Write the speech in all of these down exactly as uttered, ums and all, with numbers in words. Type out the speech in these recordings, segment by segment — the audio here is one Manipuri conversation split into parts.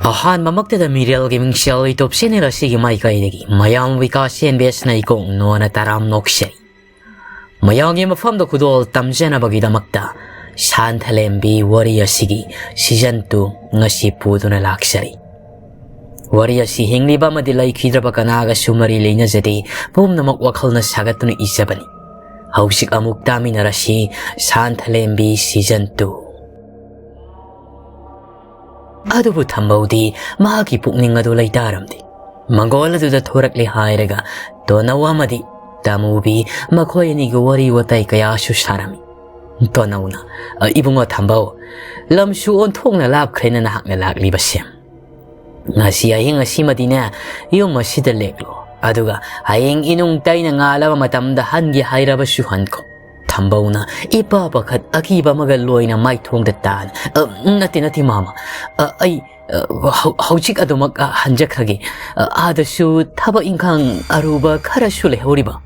ꯑꯍꯥꯟꯕꯃꯛꯇꯗ ꯃꯤꯔꯦꯜꯒꯤ ꯃꯤꯡꯁꯦꯜ YouTube channel ꯑꯁꯤꯒꯤ ꯃꯥꯏꯀꯩꯗꯒꯤ ꯃꯌꯥꯝ ꯕꯤꯀꯥꯁ ꯑꯦꯟ ꯕꯤ ꯑꯦꯁꯅ ꯏꯀꯣꯛ ꯅꯣꯟꯅ ꯇꯔꯥꯝ ꯅꯣꯛꯆꯔꯤ꯫ ꯃꯌꯥꯝꯒꯤ ꯃꯐꯝꯗ ꯈꯨꯗꯣꯜ ꯇꯝꯖꯅꯕꯒꯤꯗꯃꯛꯇ ꯁꯥꯟꯊꯂꯦꯝꯕꯤ ꯋꯥꯔꯤ ꯑꯁꯤꯒꯤ season two ꯉꯁꯤ ꯄꯨꯗꯨꯅ ꯂꯥꯛꯆꯔꯤ꯫ ꯋꯥꯔꯤ ꯑꯁꯤ ꯍꯤꯡꯂꯤꯕ ꯑꯃꯗꯤ ꯂꯩꯈꯤꯗ꯭ꯔꯕ ꯀꯅꯥꯒꯁꯨ ꯃꯔꯤ ꯂꯩꯅꯖꯗꯦ, ꯄꯨꯝꯅꯃꯛ ꯋꯥꯈꯜꯅ ꯁꯥꯒꯠꯇꯨꯅ ꯏꯖꯕꯅꯤ꯫ ꯍꯧꯖꯤꯛ ꯑꯃꯨꯛ ꯇꯥꯃꯤꯟꯅꯔꯁꯤ ꯁꯥꯟꯊꯂꯦꯝꯕꯤ season two꯫ ꯑꯗꯨꯕꯨ ꯊꯝꯕꯧꯗꯤ ꯃꯍꯥꯛꯀꯤ ꯄꯨꯛꯅꯤꯡ ꯑꯗꯨ ꯂꯩꯇꯥꯔꯝꯗꯦ꯫ ꯃꯪꯒꯣꯜ ꯑꯗꯨꯗ ꯊꯣꯔꯛꯂꯦ ꯍꯥꯏꯔꯒ ꯇꯣꯅꯧ ꯑꯃꯗꯤ ꯇꯥꯃꯨꯕꯤ ꯃꯈꯣꯏ ꯑꯅꯤꯒꯤ ꯋꯥꯔꯤ ꯋꯥꯇꯥꯏ ꯀꯌꯥꯁꯨ ꯁꯥꯔꯝꯃꯤ꯫ ꯇꯣꯅꯧꯅ, "ꯑ, ꯏꯕꯨꯡꯉꯣ ꯊꯝꯕꯧ, ꯂꯝꯁꯨ ꯑꯣꯟꯊꯣꯛꯅ ꯂꯥꯞꯈ꯭ꯔꯦꯅ ꯅꯍꯥꯛꯅ ꯂꯥꯛꯂꯤꯕꯁꯦ꯫ ꯉꯁꯤ ꯑꯍꯤꯡ ꯑꯁꯤꯃꯗꯤꯅꯦ, ꯌꯨꯝ ꯑꯁꯤꯗ ꯂꯦꯛꯂꯣ꯫ ꯑꯗꯨꯒ ꯍꯌꯦꯡ ꯏꯅꯨꯡ ꯇꯩꯅ ꯉꯥꯜꯂꯕ ꯃꯇꯝꯗ ꯍꯟꯒꯦ ꯍꯥꯏꯔꯕꯁꯨ ꯍꯟꯈꯣ꯫" ꯊꯝꯕꯧꯅ ꯏꯄꯥ ꯄꯥꯈꯠ ꯑꯀꯤꯕ ꯑꯃꯒ ꯂꯣꯏꯅ ꯃꯥꯏꯊꯣꯡꯗ ꯇꯥꯟ-, "ꯑ, ꯅꯠꯇꯦ, ꯅꯠꯇꯦ, ꯃꯥꯃ꯫ ꯑ, ꯑꯩ, ꯑ, ꯍꯧ-, ꯍꯧꯖꯤꯛ ꯑꯗꯨꯃꯛ, ꯑ, ꯍꯟꯖꯈ꯭ꯔꯒꯦ꯫ ꯑ, ꯑꯥꯗꯁꯨ ꯊꯕꯛ ꯏꯪꯈꯥꯡ ꯑꯔꯨꯕ ꯈꯔꯁꯨ ꯂꯩꯍꯧꯔꯤꯕ꯫"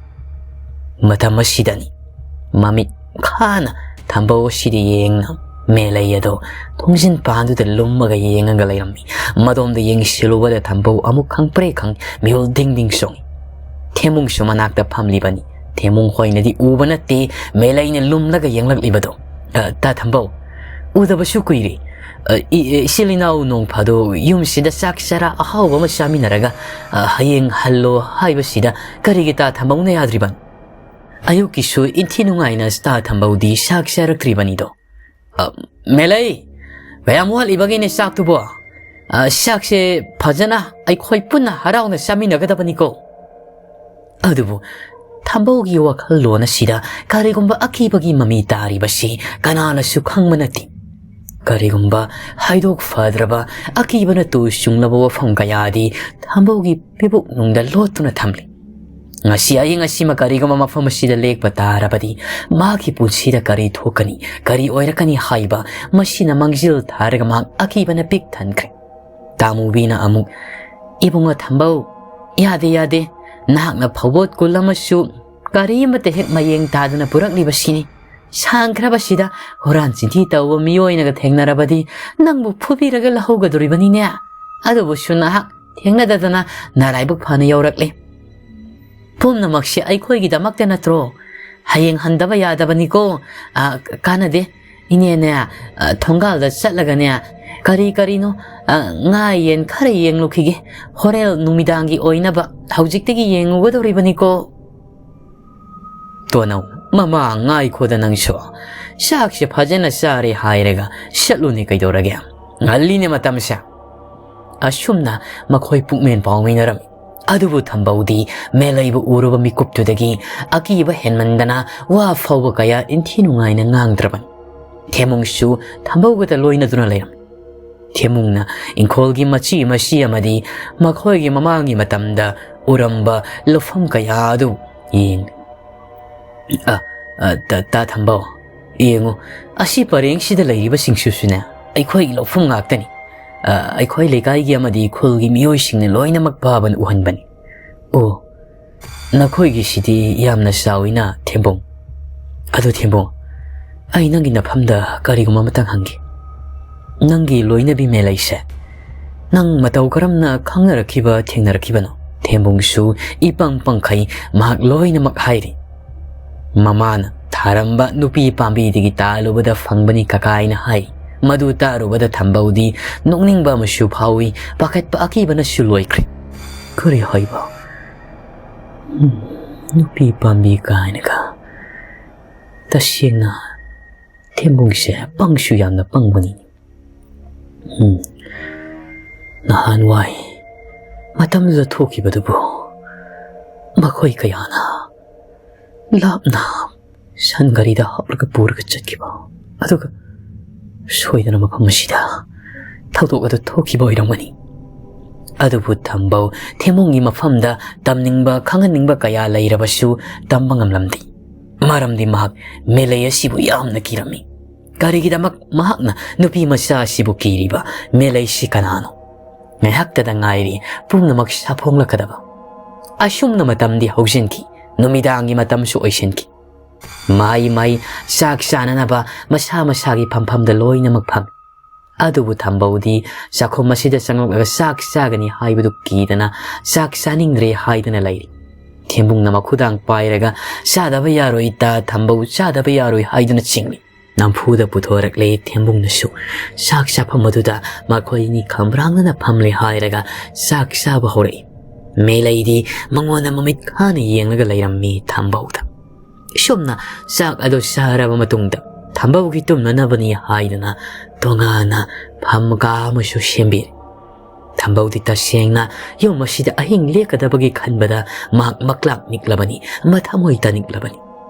ꯃꯇꯝ ꯑꯁꯤꯗꯅꯤ ꯃꯃꯤꯠ ꯈꯥꯅ ꯊꯝꯕꯧ ꯑꯁꯤꯗ ꯌꯦꯡꯅ ꯃꯦꯂꯩ ꯑꯗꯣ ꯊꯣꯡꯖꯤꯟ ꯄꯥꯟꯗꯨꯗ ꯂꯨꯝꯃꯒ ꯌꯦꯡꯉꯒ ꯂꯩꯔꯝꯃꯤ꯫ ꯃꯗꯣꯝꯗ ꯌꯦꯡꯁꯤꯜꯂꯨꯕꯗ ꯊꯝꯕꯧ ꯑꯃꯨꯛ ꯈꯪꯄ꯭ꯔꯦꯛ ꯈꯪ ꯃꯤꯍꯨꯜ ꯗꯤꯡ ꯗꯤꯡ ꯆꯣꯡꯉꯤ꯫ ꯊꯦꯝꯃꯨꯡꯁꯨ ꯃꯅꯥꯛꯇ ꯐꯝꯂꯤꯕꯅꯤ꯫ ꯊꯦꯝꯃꯨꯡ ꯍꯣꯏꯅꯗꯤ ꯎꯕ ꯅꯠꯇꯦ ꯃꯦꯂꯩꯅ ꯂꯨꯝꯂꯒ ꯌꯦꯡꯂꯛꯂꯤꯕꯗꯣ꯫ "ꯑ, ꯇꯥ ꯊꯝꯕꯧ, ꯎꯗꯕꯁꯨ ꯀꯨꯏꯔꯦ꯫ ꯑ, ꯏ-, ꯏ-, ꯏꯆꯤꯜ ꯏꯅꯥꯎ ꯅꯣꯡ ꯐꯥꯗꯣꯛ ꯌꯨꯝꯁꯤꯗ ꯆꯥꯛ ꯆꯔꯥ ꯑꯍꯥꯎꯕ ꯑꯃ ꯆꯥꯃꯤꯟꯅꯔꯒ, ꯑ, ꯍꯌꯦꯡ ꯍꯜꯂꯣ ꯍꯥꯏꯕꯁꯤꯗ ꯀꯔꯤꯒꯤ ꯇꯥ ꯊꯝꯕꯧꯅ ꯌꯥꯗ꯭ꯔꯤꯕ?" ꯑꯌꯨꯛꯀꯤꯁꯨ ꯏꯟꯊꯤ ꯅꯨꯡꯉꯥꯏꯅ ꯇꯥ ꯊꯝꯕꯧꯗꯤ ꯆꯥꯛ ꯆꯥꯔꯛꯇ꯭ꯔꯤꯕꯅꯤꯗꯣ꯫ "ꯑ, ꯃꯦꯂꯩ, ꯀꯌꯥꯝ ꯋꯥꯠꯂꯤꯕꯒꯦꯅꯦ ꯆꯥꯛꯇꯨꯕꯣ? ꯑ, ꯆꯥꯛꯁꯦ ꯐꯖꯅ ꯑꯩꯈꯣꯏ ꯄꯨꯟꯅ ꯍꯔꯥꯎꯅ ꯆꯥꯃꯤꯟꯅꯒꯗꯕꯅꯤꯀꯣ꯫" ꯑꯗꯨꯕꯨ ꯊꯝꯕꯧꯒꯤ ꯋꯥꯈꯜꯂꯣꯟ ꯑꯁꯤꯗ ꯀꯔꯤꯒꯨꯝꯕ ꯑꯀꯤꯕꯒꯤ ꯃꯃꯤ ꯇꯥꯔꯤꯕꯁꯤ ꯀꯅꯥꯅꯁꯨ ꯈꯪꯕ ꯅꯠꯇꯦ꯫ ꯀꯔꯤꯒꯨꯝꯕ ꯍꯥꯏꯗꯣꯛ ꯐꯗ꯭ꯔꯕ ꯑꯀꯤꯕꯅ ꯇꯨ ꯆꯨꯡꯂꯕ ꯋꯥꯐꯝ ꯀꯌꯥꯗꯤ ꯊꯝꯕꯧꯒꯤ ꯄꯤꯕꯨꯛꯅꯨꯡꯗ ꯂꯣꯠꯇꯨꯅ ꯊꯝꯂꯤ꯫ ꯉꯁꯤ ꯑꯍꯤꯡ ꯑꯁꯤꯃ ꯀꯔꯤꯒꯨꯝꯕ ꯃꯐꯝ ꯑꯁꯤꯗ ꯂꯦꯛꯄ ꯇꯥꯔꯕꯗꯤ ꯃꯍꯥꯛꯀꯤ ꯄꯨꯟꯁꯤꯗ ꯀꯔꯤ ꯊꯣꯛꯀꯅꯤ, ꯀꯔꯤ ꯑꯣꯏꯔꯛꯀꯅꯤ ꯍꯥꯏꯕ ꯃꯁꯤꯅ ꯃꯥꯡꯖꯤꯜ ꯊꯥꯔꯒ ꯃꯍꯥꯛ ꯑꯀꯤꯕꯅ ꯄꯤꯛ ꯊꯟꯈ꯭ꯔꯦ꯫ ꯇꯥꯃꯨꯕꯤꯅ ꯑꯃꯨꯛ, "ꯏꯕꯨꯡꯉꯣ ꯊꯝꯕꯧ, ꯌꯥꯗꯦ, ꯌꯥꯗꯦ꯫ ꯅꯍꯥꯛꯅ ꯐꯧꯕꯣꯠ ꯀꯨꯜ ꯑꯃꯁꯨ ꯀꯔꯤ ꯑꯃꯠꯇ ꯍꯦꯛ ꯃꯌꯦꯡ ꯇꯥꯗꯅ ꯄꯨꯔꯛꯂꯤꯕꯁꯤꯅꯤ꯫ ꯁꯥꯡꯈ꯭ꯔꯕꯁꯤꯗ ꯍꯨꯔꯥꯟ ꯆꯤꯟꯊꯤ ꯇꯧꯕ ꯃꯤꯑꯣꯏꯅꯒ ꯊꯦꯡꯅꯔꯕꯗꯤ ꯅꯪꯕꯨ ꯐꯨꯕꯤꯔꯒ ꯂꯧꯍꯧꯒꯗꯣꯔꯤꯕꯅꯤꯅꯦ꯫" ꯑꯗꯨꯕꯨꯁꯨ ꯅꯍꯥꯛ ꯊꯦꯡꯅꯗꯗꯅ ꯅꯔꯥꯏꯕꯛ ꯐꯅ ꯌꯧꯔꯛꯂꯦ꯫ ꯄꯨꯝꯅꯃꯛꯁꯦ ꯑꯩꯈꯣꯏꯒꯤꯗꯃꯛꯇ ꯅꯠꯇ꯭ꯔꯣ? ꯍꯌꯦꯡ ꯍꯟꯗꯕ ꯌꯥꯗꯕꯅꯤꯀꯣ꯫ ꯑ, ꯀꯥꯟꯅꯗꯦ꯫ ꯏꯅꯦꯅꯦ, ꯑ, ꯊꯣꯡꯒꯥꯜꯗ ꯆꯠꯂꯒꯅꯦ, ꯀꯔꯤ ꯀꯔꯤꯅꯣ, ꯑ, ꯉꯥ ꯌꯦꯟ ꯈꯔ ꯌꯦꯡꯂꯨꯈꯤꯒꯦ꯫ ꯍꯣꯔꯦꯟ ꯅꯨꯃꯤꯗꯥꯡꯒꯤ ꯑꯣꯏꯅꯕ ꯍꯧꯖꯤꯛꯇꯒꯤ ꯌꯦꯡꯉꯨꯒꯗꯧꯔꯤꯕꯅꯤꯀꯣ꯫ ꯇꯣꯅꯧ, ꯃꯃꯥ ꯉꯥꯏꯈꯣꯗ ꯅꯪꯁꯨ꯫ ꯆꯥꯛꯁꯦ ꯐꯖꯅ ꯆꯥꯔꯦ ꯍꯥꯏꯔꯒ ꯆꯠꯂꯨꯅꯦ ꯀꯩꯗꯧꯔꯒꯦ? ꯉꯜꯂꯤꯅꯦ ꯃꯇꯝꯁꯦ꯫ ꯑꯁꯨꯝꯅ ꯃꯈꯣꯏ ꯄꯨꯛꯃꯦꯟ ꯄꯥꯎꯃꯤꯟꯅꯔꯝꯃꯤ꯫ ꯑꯗꯨꯕꯨ ꯊꯝꯕꯧꯗꯤ ꯃꯦꯂꯩꯕꯨ ꯎꯔꯨꯕ ꯃꯤꯀꯨꯞꯇꯨꯗꯒꯤ ꯑꯀꯤꯕ ꯍꯦꯟꯃꯟꯗꯅ ꯋꯥ ꯐꯥꯎꯕ ꯀꯌꯥ ꯏꯟꯊꯤ ꯅꯨꯡꯉꯥꯏꯅ ꯉꯥꯡꯗ꯭ꯔꯕꯅꯤ꯫ ꯊꯦꯃꯨꯡꯁꯨ ꯊꯝꯕꯧꯒꯇ ꯂꯣꯏꯅꯗꯨꯅ ꯂꯩꯔꯝꯃꯤ꯫ ꯊꯦꯃꯨꯡꯅ ꯏꯪꯈꯣꯜꯒꯤ ꯃꯆꯤ ꯃꯆꯤ ꯑꯃꯗꯤ ꯃꯈꯣꯏꯒꯤ ꯃꯃꯥꯡꯒꯤ ꯃꯇꯝꯗ ꯎꯔꯝꯕ ꯂꯧꯐꯝ ꯀꯌꯥ ꯑꯗꯨ ꯌꯦꯡꯂꯤ꯫ "ꯑ, ꯑ, ꯇ-, ꯇꯥ ꯊꯝꯕꯧ, ꯌꯦꯡꯉꯨ, ꯑꯁꯤ ꯄꯔꯦꯡꯁꯤꯗ ꯂꯩꯔꯤꯕꯁꯤꯡꯁꯤꯁꯨꯅꯦ, ꯑꯩꯈꯣꯏꯒꯤ ꯂꯧꯐꯝ ꯉꯥꯛꯇꯅꯤ꯫ ꯑ, ꯑꯩꯈꯣꯏ ꯂꯩꯀꯥꯏꯒꯤ ꯑꯃꯗꯤ ꯈꯨꯜꯒꯤ ꯃꯤꯑꯣꯏꯁꯤꯡꯅ ꯂꯣꯏꯅꯃꯛ ꯄꯥꯕꯅ ꯎꯍꯟꯕꯅꯤ꯫ ꯑꯣ, ꯅꯈꯣꯏꯒꯤꯁꯤꯗꯤ ꯌꯥꯝꯅ ꯆꯥꯎꯏꯅ, ꯊꯦꯝꯕꯣꯡ꯫ ꯑꯗꯨ ꯊꯦꯝꯕꯣꯡ, ꯑꯩ ꯅꯪꯒꯤ ꯅꯐꯝꯗ ꯀꯔꯤꯒꯨꯝꯕ ꯑꯃꯇꯪ ꯍꯪꯒꯦ꯫ ꯅꯪꯒꯤ ꯂꯣꯏꯅꯕꯤ ꯃꯦꯂꯩꯁꯦ ꯅꯪ ꯃꯇꯧ ꯀꯔꯝꯅ ꯈꯪꯅꯔꯛꯈꯤꯕ, ꯊꯦꯡꯅꯔꯛꯈꯤꯕꯅꯣ?" ꯊꯦꯝꯕꯣꯡꯁꯨ ꯏꯄꯪ ꯄꯪꯈꯩ ꯃꯍꯥꯛ ꯂꯣꯏꯅꯃꯛ ꯍꯥꯏꯔꯤ꯫ "ꯃꯃꯥꯅ ꯊꯥꯔꯝꯕ ꯅꯨꯄꯤ ꯄꯥꯝꯕꯤꯗꯒꯤ ꯇꯥꯜꯂꯨꯕꯗ ꯐꯪꯕꯅꯤ ꯀꯀꯥ" ꯍꯥꯏꯅ ꯍꯥꯏ꯫ ꯃꯗꯨ ꯇꯥꯔꯨꯕꯗ ꯊꯝꯕꯧꯗꯤ ꯅꯣꯛꯅꯤꯡꯕ ꯑꯃꯁꯨ ꯐꯥꯎꯏ, ꯄꯥꯈꯠꯄ ꯑꯀꯤꯕꯅꯁꯨ ꯂꯣꯏꯈ꯭ꯔꯦ꯫ "ꯀꯔꯤ ꯍꯥꯏꯕ? ꯎꯝ, ꯅꯨꯄꯤ ꯄꯥꯝꯕꯤ ꯀꯥꯏꯅꯒ?" ꯇꯁꯦꯡꯅ ꯊꯦꯝꯕꯨꯡꯁꯦ ꯄꯪꯁꯨ ꯌꯥꯝꯅ ꯄꯪꯕꯅꯤ꯫ ꯎꯝ, ꯅꯍꯥꯟꯋꯥꯏ ꯃꯇꯝꯗꯨꯗ ꯊꯣꯛꯈꯤꯕꯗꯨꯕꯨ ꯃꯈꯣꯏ ꯀꯌꯥꯅ ꯂꯥꯞꯅ ꯁꯟ ꯒꯥꯔꯤꯗ ꯍꯥꯞꯂꯒ ꯄꯨꯔꯒ ꯆꯠꯈꯤꯕ, ꯑꯗꯨꯒ ꯁꯣꯏꯗꯅ ꯃꯐꯝ ꯑꯁꯤꯗ ꯊꯧꯗꯣꯛ ꯑꯗꯨ ꯊꯣꯛꯈꯤꯕ ꯑꯣꯏꯔꯝꯒꯅꯤ꯫ ꯑꯗꯨꯕꯨ ꯊꯝꯕꯧ ꯊꯦꯝꯕꯨꯡꯒꯤ ꯃꯐꯝꯗ ꯇꯝꯅꯤꯡꯕ, ꯈꯪꯍꯟꯅꯤꯡꯕ ꯀꯌꯥ ꯂꯩꯔꯕꯁꯨ ꯇꯝꯕ ꯉꯝꯂꯝꯗꯦ꯫ ꯃꯔꯝꯗꯤ ꯃꯍꯥꯛ ꯃꯦꯂꯩ ꯑꯁꯤꯕꯨ ꯌꯥꯝꯅ ꯀꯤꯔꯝꯃꯤ꯫ ꯀꯔꯤꯒꯤꯗꯃꯛ ꯃꯍꯥꯛꯅ ꯅꯨꯄꯤ ꯃꯆꯥ ꯑꯁꯤꯕꯨ ꯀꯤꯔꯤꯕ? ꯃꯦꯂꯩꯁꯤ ꯀꯅꯥꯅꯣ? ꯉꯥꯏꯍꯥꯛꯇꯗ ꯉꯥꯏꯔꯤ ꯄꯨꯝꯅꯃꯛ ꯁꯥꯐꯣꯡꯂꯛꯀꯗꯕ꯫ ꯑꯁꯨꯝꯅ ꯃꯇꯝꯗꯤ ꯍꯧꯖꯤꯟꯈꯤ꯫ ꯅꯨꯃꯤꯗꯥꯡꯒꯤ ꯃꯇꯝꯁꯨ ꯑꯣꯏꯁꯤꯟꯈꯤ꯫ ꯃꯍꯩ ꯃꯍꯩ ꯆꯥꯛ ꯆꯥꯅꯅꯕ ꯃꯁꯥ ꯃꯁꯥꯒꯤ ꯐꯝꯐꯝꯗ ꯂꯣꯏꯅꯃꯛ ꯐꯝꯃꯤ꯫ ꯑꯗꯨꯕꯨ ꯊꯝꯕꯧꯗꯤ ꯆꯥꯛꯈꯨꯝ ꯑꯁꯤꯗ ꯆꯪꯂꯛꯂꯒ ꯆꯥꯛ ꯆꯥꯒꯅꯤ ꯍꯥꯏꯕꯗꯨ ꯀꯤꯗꯅ ꯆꯥꯛ ꯆꯥꯅꯤꯡꯗ꯭ꯔꯦ ꯍꯥꯏꯗꯨꯅ ꯂꯩꯔꯤ꯫ ꯊꯦꯝꯕꯨꯡꯅ ꯃꯈꯨꯗꯥꯡ ꯄꯥꯏꯔꯒ, "ꯆꯥꯗꯕ ꯌꯥꯔꯣꯏ ꯇꯥ ꯊꯝꯕꯧ, ꯆꯥꯗꯕ ꯌꯥꯔꯣꯏ" ꯍꯥꯏꯗꯨꯅ ꯆꯤꯡꯂꯤ꯫ ꯅꯝꯐꯨꯗ ꯄꯨꯊꯣꯔꯛꯂꯦ ꯊꯦꯝꯕꯨꯡꯅꯁꯨ꯫ ꯆꯥꯛ ꯆꯥꯐꯝ ꯑꯗꯨꯗ ꯃꯈꯣꯏ ꯑꯅꯤ ꯈꯝꯕ꯭ꯔꯥꯡꯅꯅ ꯐꯝꯂꯦ ꯍꯥꯏꯔꯒ ꯆꯥꯛ ꯆꯥꯕ ꯍꯧꯔꯛꯏ꯫ ꯃꯦꯂꯩꯗꯤ ꯃꯉꯣꯟꯗ ꯃꯃꯤꯠ ꯈꯥꯅ ꯌꯦꯡꯂꯒ ꯂꯩꯔꯝꯃꯤ ꯊꯝꯕꯧꯗ꯫ ꯁꯣꯝꯅ ꯆꯥꯛ ꯑꯗꯨ ꯆꯥꯔꯕ ꯃꯇꯨꯡꯗ ꯊꯝꯕꯧꯒꯤ ꯇꯨꯝꯅꯅꯕꯅꯤ ꯍꯥꯏꯗꯨꯅ ꯇꯣꯉꯥꯟꯅ ꯐꯝ ꯀꯥ ꯑꯃꯁꯨ ꯁꯦꯝꯕꯤꯔꯦ꯫ ꯊꯝꯕꯧꯗꯤ ꯇꯁꯦꯡꯅ ꯌꯨꯝ ꯑꯁꯤꯗ ꯑꯍꯤꯡ ꯂꯦꯛꯀꯗꯕꯒꯤ ꯈꯟꯕꯗ ꯃꯍꯥꯛ ꯃꯛꯂꯥꯛ ꯅꯤꯛꯂꯕꯅꯤ, ꯃꯊꯃꯣꯏ ꯇꯥꯅꯤꯛꯂꯕꯅꯤ꯫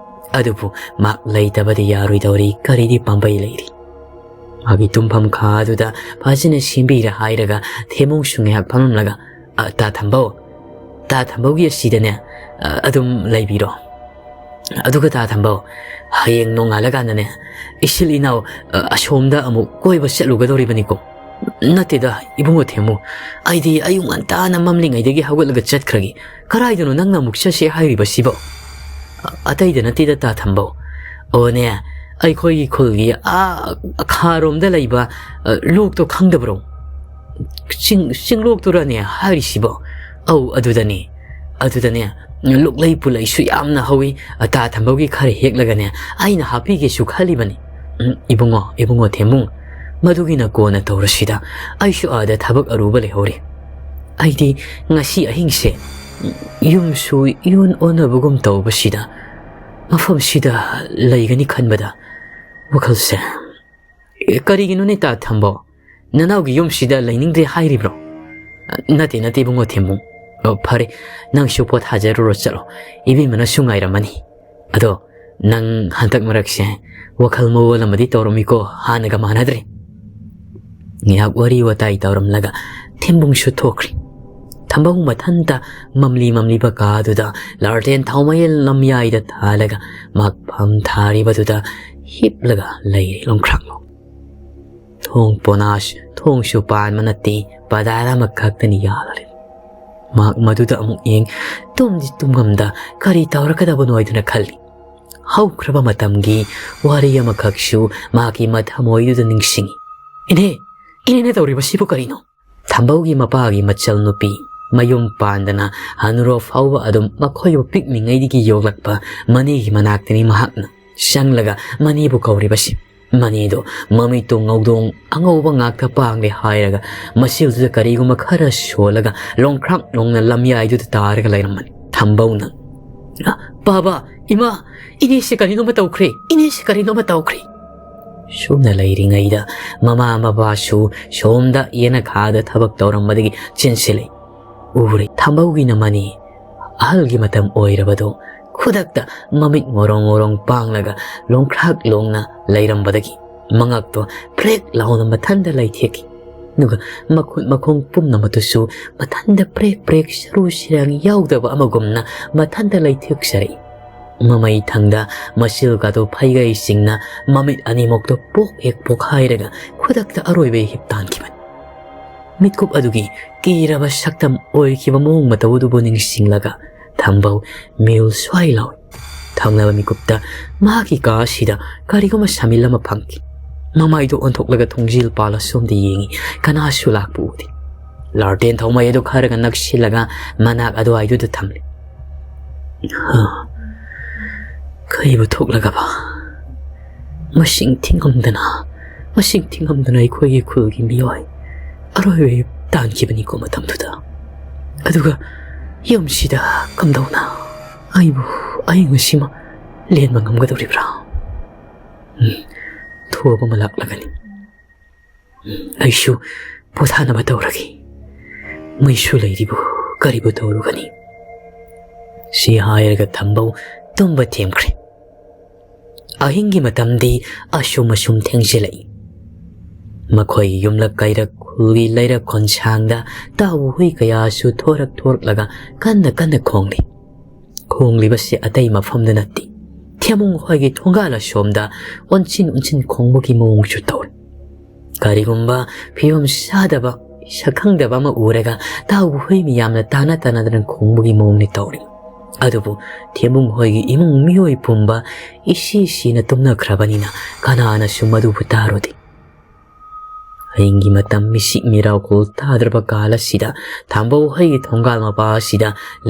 ꯑꯗꯨꯕꯨ ꯃꯍꯥꯛ ꯂꯩꯇꯕꯗꯤ ꯌꯥꯔꯣꯏꯗꯧꯔꯤ, ꯀꯔꯤꯗꯤ ꯄꯥꯝꯕꯩ ꯂꯩꯔꯤ? ꯃꯥꯒꯤ ꯇꯨꯝꯐꯝ ꯈꯥ ꯑꯗꯨꯗ ꯐꯖꯅ ꯁꯦꯝꯕꯤꯔꯦ ꯍꯥꯏꯔꯒ ꯊꯦꯝꯕꯨꯡꯁꯨ ꯉꯥꯏꯍꯥꯛ ꯐꯝꯂꯝꯂꯒ, "ꯑ, ꯇꯥ ꯊꯝꯕꯧ, ꯇꯥ ꯊꯝꯕꯧꯒꯤ ꯑꯁꯤꯗꯅꯦ, ꯑ, ꯑꯗꯨꯝ ꯂꯩꯕꯤꯔꯣ꯫ ꯑꯗꯨꯒ ꯇꯥ ꯊꯝꯕꯧ, ꯍꯌꯦꯡ ꯅꯣꯡꯉꯥꯜꯂꯀꯥꯟꯗꯅꯦ, ꯏꯆꯤꯜ ꯏꯅꯥꯎ, ꯑ, ꯑꯁꯣꯝꯗ ꯑꯃꯨꯛ ꯀꯣꯏꯕ ꯆꯠꯂꯨꯒꯗꯧꯔꯤꯕꯅꯤꯀꯣ?" "ꯅꯠꯇꯦꯗ, ꯏꯕꯨꯡꯉꯣ ꯊꯦꯝꯃꯨ, ꯑꯩꯗꯤ ꯑꯌꯨꯛ ꯉꯟꯇꯥꯅ ꯃꯝꯂꯤꯉꯩꯗꯒꯤ ꯍꯧꯒꯠꯂꯒ ꯆꯠꯈ꯭ꯔꯒꯦ꯫ ꯀꯔꯥꯏꯗꯅꯣ ꯅꯪꯅ ꯑꯃꯨꯛ ꯆꯠꯁꯦ ꯍꯥꯏꯔꯤꯕꯁꯤꯕꯣ?" "ꯑ-, ꯑꯇꯩꯗ ꯅꯠꯇꯦꯗ, ꯇꯥ ꯊꯝꯕꯧ꯫ ꯑꯣꯅꯦ, ꯑꯩꯈꯣꯏꯒꯤ ꯈꯨꯜꯒꯤ ꯑꯥ ꯈꯥꯔꯣꯝꯗ ꯂꯩꯕ, ꯑ, ꯂꯣꯛꯇꯣ ꯈꯪꯗꯕ꯭ꯔꯣ? ꯆꯤꯡ-, ꯆꯤꯡꯂꯣꯛꯇꯨꯔꯅꯦ ꯍꯥꯏꯔꯤꯁꯤꯕꯣ?" "ꯑꯧ, ꯑꯗꯨꯗꯅꯦ꯫ ꯑꯗꯨꯗꯅꯦ, ꯂꯣꯛꯂꯩ ꯄꯨꯂꯩꯁꯨ ꯌꯥꯝꯅ ꯍꯧꯋꯤ꯫ ꯇꯥ ꯊꯝꯕꯧꯒꯤ ꯈꯔ ꯍꯦꯛꯂꯒꯅꯦ, ꯑꯩꯅ ꯍꯥꯞꯄꯤꯒꯦꯁꯨ ꯈꯜꯂꯤꯕꯅꯤ꯫" "ꯎꯝ, ꯏꯕꯨꯡꯉꯣ, ꯏꯕꯨꯡꯉꯣ ꯊꯦꯝꯕꯨꯡ, ꯃꯗꯨꯒꯤꯅ ꯀꯣꯟꯅ ꯇꯧꯔꯁꯤꯗ꯫ ꯑꯩꯁꯨ ꯑꯥꯗ ꯊꯕꯛ ꯑꯔꯨꯕ ꯂꯩꯍꯧꯔꯤ꯫ ꯑꯩꯗꯤ ꯉꯁꯤ ꯑꯍꯤꯡꯁꯦ ꯌꯨꯝꯁꯨ ꯏꯌꯣꯟ ꯑꯣꯟꯅꯕꯒꯨꯝ ꯇꯧꯕꯁꯤꯗ, ꯃꯐꯝꯁꯤꯗ ꯂꯩꯒꯅꯤ ꯈꯟꯕꯗ ꯋꯥꯈꯜꯁꯦ꯫" "ꯑꯦ, ꯀꯔꯤꯒꯤꯅꯣꯅꯦ ꯇꯥ ꯊꯝꯕꯧ? ꯅꯅꯥꯎꯒꯤ ꯌꯨꯝꯁꯤꯗ ꯂꯩꯅꯤꯡꯗ꯭ꯔꯦ ꯍꯥꯏꯔꯤꯕ꯭ꯔꯣ?" "ꯅꯠꯇꯦ, ꯅꯠꯇꯦ ꯏꯕꯨꯡꯉꯣ ꯊꯦꯝꯕꯨꯡ꯫ ꯑꯣ, ꯐꯔꯦ, ꯅꯪꯁꯨ ꯄꯣꯊꯥꯖꯔꯨꯔꯣ, ꯆꯠꯂꯣ꯫ ꯏꯕꯦꯝꯃꯅꯁꯨ ꯉꯥꯏꯔꯝꯃꯅꯤ꯫ ꯑꯗꯣ ꯅꯪ ꯍꯟꯗꯛ ꯃꯔꯛꯁꯦ ꯋꯥꯈꯜ ꯃꯑꯣꯜ ꯑꯃꯗꯤ ꯇꯧꯔꯝꯃꯤꯀꯣ, ꯍꯥꯟꯅꯒ ꯃꯥꯟꯅꯗ꯭ꯔꯦ꯫" ꯉꯥꯏꯍꯥꯛ ꯋꯥꯔꯤ ꯋꯥꯇꯥꯏ ꯇꯧꯔꯝꯂꯒ ꯊꯦꯝꯕꯨꯡꯁꯨ ꯊꯣꯛꯈ꯭ꯔꯦ꯫ ꯊꯝꯕꯧ ꯃꯊꯟꯇ ꯃꯝꯂꯤ ꯃꯝꯂꯤꯕ ꯀꯥꯗꯨꯗ ꯂꯥꯔꯇꯦꯟ ꯊꯥꯎꯃꯩ ꯂꯝꯌꯥꯏꯗ ꯊꯥꯜꯂꯒ ꯃꯍꯥꯛ ꯐꯝ ꯊꯥꯔꯤꯕꯗꯨꯗ ꯍꯤꯞꯂꯒ ꯂꯩꯔꯦ ꯂꯣꯡꯈ꯭ꯔꯥꯛꯂꯣ꯫ ꯊꯣꯡ ꯄꯣꯅꯥꯁ, ꯊꯣꯡꯁꯨ ꯄꯥꯟꯕ ꯅꯠꯇꯦ, ꯄꯗꯥꯔ ꯑꯃꯈꯛꯇꯅꯤ ꯌꯥꯜꯂꯤ꯫ ꯃꯍꯥꯛ ꯃꯗꯨꯗ ꯑꯃꯨꯛ ꯌꯦꯡ, ꯇꯨꯝꯗꯤ ꯇꯨꯝꯉꯝꯗ ꯀꯔꯤ ꯇꯧꯔꯛꯀꯗꯕꯅꯣ ꯍꯥꯏꯗꯨꯅ ꯈꯜꯂꯤ꯫ ꯍꯧꯈ꯭ꯔꯕ ꯃꯇꯝꯒꯤ ꯋꯥꯔꯤ ꯑꯃꯈꯛꯁꯨ ꯃꯍꯥꯛꯀꯤ ꯃꯊꯃꯣꯏꯗꯨꯗ ꯅꯤꯡꯁꯤꯡꯉꯤ꯫ "ꯏꯅꯦ, ꯏꯅꯦꯅ ꯇꯧꯔꯤꯕꯁꯤꯕꯨ ꯀꯔꯤꯅꯣ?" ꯊꯝꯕꯧꯒꯤ ꯃꯄꯥꯒꯤ ꯃꯆꯜ ꯅꯨꯄꯤ, ꯃꯌꯨꯝ ꯄꯥꯟꯗꯅ ꯍꯅꯨꯔ ꯐꯥꯎꯕ ꯑꯗꯨꯝ ꯃꯈꯣꯏꯕꯨ ꯄꯤꯛꯂꯤꯉꯩꯗꯒꯤ ꯌꯣꯛꯂꯛꯄ ꯃꯅꯦꯒꯤ ꯃꯅꯥꯛꯇꯅꯤ ꯃꯍꯥꯛꯅ ꯆꯪꯂꯒ ꯃꯅꯦꯕꯨ ꯀꯧꯔꯤꯕꯁꯤ꯫ ꯃꯅꯦꯗꯣ ꯃꯃꯤꯠꯇꯣ ꯉꯧꯗꯣꯡ ꯑꯉꯧꯕ ꯉꯥꯛꯇ ꯄꯥꯡꯂꯦ ꯍꯥꯏꯔꯒ ꯃꯁꯤꯜꯗꯨꯗ ꯀꯔꯤꯒꯨꯝꯕ ꯈꯔ ꯁꯣꯜꯂꯒ ꯂꯣꯡꯈ꯭ꯔꯥꯛ ꯂꯣꯡꯅ ꯂꯝꯌꯥꯏꯗꯨꯗ ꯇꯥꯔꯒ ꯂꯩꯔꯝꯃꯅꯤ꯫ ꯊꯝꯕꯧꯅ, "ꯑ, ꯕꯥꯕꯥ, ꯏꯃꯥ, ꯏꯅꯦꯁꯦ ꯀꯔꯤꯅꯣꯃ ꯇꯧꯈ꯭ꯔꯦ, ꯏꯅꯦꯁꯦ ꯀꯔꯤꯅꯣꯃ ꯇꯧꯈ꯭ꯔꯦ!" ꯁꯨꯝꯅ ꯂꯩꯔꯤꯉꯩꯗ ꯃꯃꯥ ꯃꯄꯥꯁꯨ ꯁꯣꯝꯗ ꯌꯦꯅꯈꯥꯗ ꯊꯕꯛ ꯇꯧꯔꯝꯕꯗꯒꯤ ꯆꯦꯟꯁꯤꯜꯂꯛꯏ꯫ ꯎꯔꯦ, ꯊꯝꯕꯧꯒꯤꯅ ꯃꯅꯦ ꯑꯍꯜꯒꯤ ꯃꯇꯝ ꯑꯣꯏꯔꯕꯗꯣ ꯈꯨꯗꯛꯇ ꯃꯃꯤꯠ ꯉꯣꯔꯣꯡ ꯉꯣꯔꯣꯡ ꯄꯥꯡꯂꯒ ꯂꯣꯡꯈ꯭ꯔꯥꯛ ꯂꯣꯡꯅ ꯂꯩꯔꯝꯕꯗꯒꯤ ꯃꯉꯛꯇꯣ ꯄ꯭ꯔꯦꯛ ꯂꯥꯎꯅ ꯃꯊꯟꯗ ꯂꯩꯊꯦꯛꯈꯤ꯫ ꯑꯗꯨꯒ ꯃꯈꯨꯠ ꯃꯈꯣꯡ ꯄꯨꯝꯅꯃꯛꯇꯨꯁꯨ ꯃꯊꯟꯗ ꯄ꯭ꯔꯦꯛ ꯄ꯭ꯔꯦꯛ ꯁꯔꯨ ꯁꯤꯔꯥꯡ ꯌꯥꯎꯗꯕ ꯑꯃꯒꯨꯝꯅ ꯃꯊꯟꯗ ꯂꯩꯊꯦꯛꯆꯔꯛꯏ꯫ ꯃꯃꯩ ꯊꯪꯗ ꯃꯁꯤꯜꯒꯗꯣ ꯐꯩꯒꯩꯁꯤꯡꯅ ꯃꯃꯤꯠ ꯑꯅꯤꯃꯛꯇꯣ ꯄꯣꯛ ꯍꯦꯛ ꯄꯣꯛꯈꯥꯏꯔꯒ ꯈꯨꯗꯛꯇ ꯑꯔꯣꯏꯕ ꯏꯍꯤꯞ ꯇꯥꯟꯈꯤꯕꯅꯤ꯫ ꯃꯤꯠꯀꯨꯞ ꯑꯗꯨꯒꯤ ꯀꯤꯔꯕ ꯁꯛꯇꯝ ꯑꯣꯏꯈꯤꯕ ꯃꯑꯣꯡ ꯃꯇꯧ ꯑꯗꯨꯕꯨ ꯅꯤꯡꯁꯤꯡꯂꯒ ꯊꯝꯕꯧ ꯃꯤꯍꯨꯜ ꯁ꯭ꯋꯥꯏ ꯂꯥꯎꯏ꯫ ꯊꯪꯅꯕ ꯃꯤꯀꯨꯞꯇ ꯃꯍꯥꯛꯀꯤ ꯀꯥ ꯑꯁꯤꯗ ꯀꯔꯤꯒꯨꯝꯕ ꯁꯥꯃꯤꯜ ꯑꯃ ꯐꯪꯈꯤ꯫ ꯃꯃꯥꯏꯗꯨ ꯑꯣꯟꯊꯣꯛꯂꯒ ꯊꯣꯡꯖꯤꯜ ꯄꯥꯜꯂ ꯁꯣꯝꯗ ꯌꯦꯡꯉꯤ, ꯀꯅꯥꯁꯨ ꯂꯥꯛꯄ ꯎꯗꯦ꯫ ꯂꯥꯔꯇꯦꯟ ꯊꯧꯃꯩ ꯑꯗꯨ ꯈꯔꯒ ꯅꯛꯁꯤꯜꯂꯒ ꯃꯅꯥꯛ ꯑꯗꯨꯋꯥꯏꯗꯨꯗ ꯊꯝꯂꯤ꯫ "ꯍꯥ, ꯀꯩꯕꯨ ꯊꯣꯛꯂꯒꯕ? ꯃꯁꯤꯡ ꯊꯤꯉꯝꯗꯅ, ꯃꯁꯤꯡ ꯊꯤꯉꯝꯗꯅ ꯑꯩꯈꯣꯏꯒꯤ ꯈꯨꯜꯒꯤ ꯃꯤꯑꯣꯏ ꯑꯔꯣꯏꯕ ꯇꯥꯟꯈꯤꯕꯅꯤꯀꯣ ꯃꯇꯝꯗꯨꯗ꯫ ꯑꯗꯨꯒ ꯌꯨꯝꯁꯤꯗ ꯀꯝꯗꯧꯅ ꯑꯩꯕꯨ, ꯑꯩ ꯉꯁꯤꯃꯛ ꯂꯦꯟꯕ ꯉꯝꯒꯗꯧꯔꯤꯕ꯭ꯔꯥ? ꯎꯝ, ꯊꯣꯕ ꯑꯃ ꯂꯥꯛꯂꯒꯅꯤ꯫ ꯎꯝ, ꯑꯩꯁꯨ ꯄꯣꯊꯥꯅꯕ ꯇꯧꯔꯒꯦ꯫ ꯃꯩꯁꯨ ꯂꯩꯔꯤꯕꯨ ꯀꯔꯤꯕꯨ ꯇꯧꯔꯨꯒꯅꯤ?" ꯁꯤ ꯍꯥꯏꯔꯒ ꯊꯝꯕꯧ ꯇꯨꯝꯕ ꯊꯦꯝꯈ꯭ꯔꯦ꯫ ꯑꯍꯤꯡꯒꯤ ꯃꯇꯝꯗꯤ ꯑꯁꯨꯝ ꯑꯁꯨꯝ ꯊꯦꯡꯖꯤꯜꯂꯛꯏ꯫ ꯃꯈꯣꯏꯒꯤ ꯌꯨꯝꯂꯛ ꯀꯩꯔꯛ, ꯈꯨꯜꯒꯤ ꯂꯩꯔꯛ ꯈꯣꯟꯁꯥꯡꯗ ꯇꯥꯎꯕ ꯍꯨꯏ ꯀꯌꯥꯁꯨ ꯊꯣꯔꯛ ꯊꯣꯔꯛꯂꯒ ꯀꯟꯅ ꯀꯟꯅ ꯈꯣꯡꯂꯤ꯫ ꯈꯣꯡꯂꯤꯕꯁꯤ ꯑꯇꯩ ꯃꯐꯝꯗ ꯅꯠꯇꯦ, ꯊꯦꯝꯕꯨꯡ ꯍꯣꯏꯒꯤ ꯊꯣꯡꯒꯥꯜ ꯑꯁꯣꯝꯗ ꯑꯣꯟꯁꯤꯟ ꯑꯣꯟꯁꯤꯟ ꯈꯣꯡꯕꯒꯤ ꯃꯑꯣꯡꯁꯨ ꯇꯧꯔꯤ꯫ ꯀꯔꯤꯒꯨꯝꯕ ꯐꯤꯕꯝ ꯆꯥꯗꯕ, ꯁꯛꯈꯪꯗꯕ ꯑꯃ ꯎꯔꯒ ꯇꯥꯎꯕ ꯍꯨꯏ ꯃꯤꯌꯥꯝꯅ ꯇꯥꯅ ꯇꯥꯅꯗꯅ ꯈꯣꯡꯕꯒꯤ ꯃꯑꯣꯡꯅꯤ ꯇꯧꯔꯤ꯫ ꯑꯗꯨꯕꯨ ꯊꯦꯝꯕꯨꯡ ꯍꯣꯏꯒꯤ ꯏꯃꯨꯡ ꯃꯤꯑꯣꯏ ꯄꯨꯝꯕ ꯏꯁꯤ ꯁꯤꯅ ꯇꯨꯝꯅꯈ꯭ꯔꯕꯅꯤꯅ ꯀꯅꯥꯅꯁꯨ ꯃꯗꯨꯕꯨ ꯇꯥꯔꯨꯗꯦ꯫ ꯍꯌꯦꯡꯒꯤ ꯃꯇꯝ ꯃꯤꯁꯤꯛ ꯃꯤꯔꯥꯎꯈꯣꯜ ꯇꯥꯗ꯭ꯔꯕ ꯀꯥꯜ ꯑꯁꯤꯗ ꯊꯥꯝꯕꯧ ꯍꯣꯏꯒꯤ ꯊꯣꯡꯒꯥꯜ ꯃꯄꯥ ꯑꯁꯤꯗ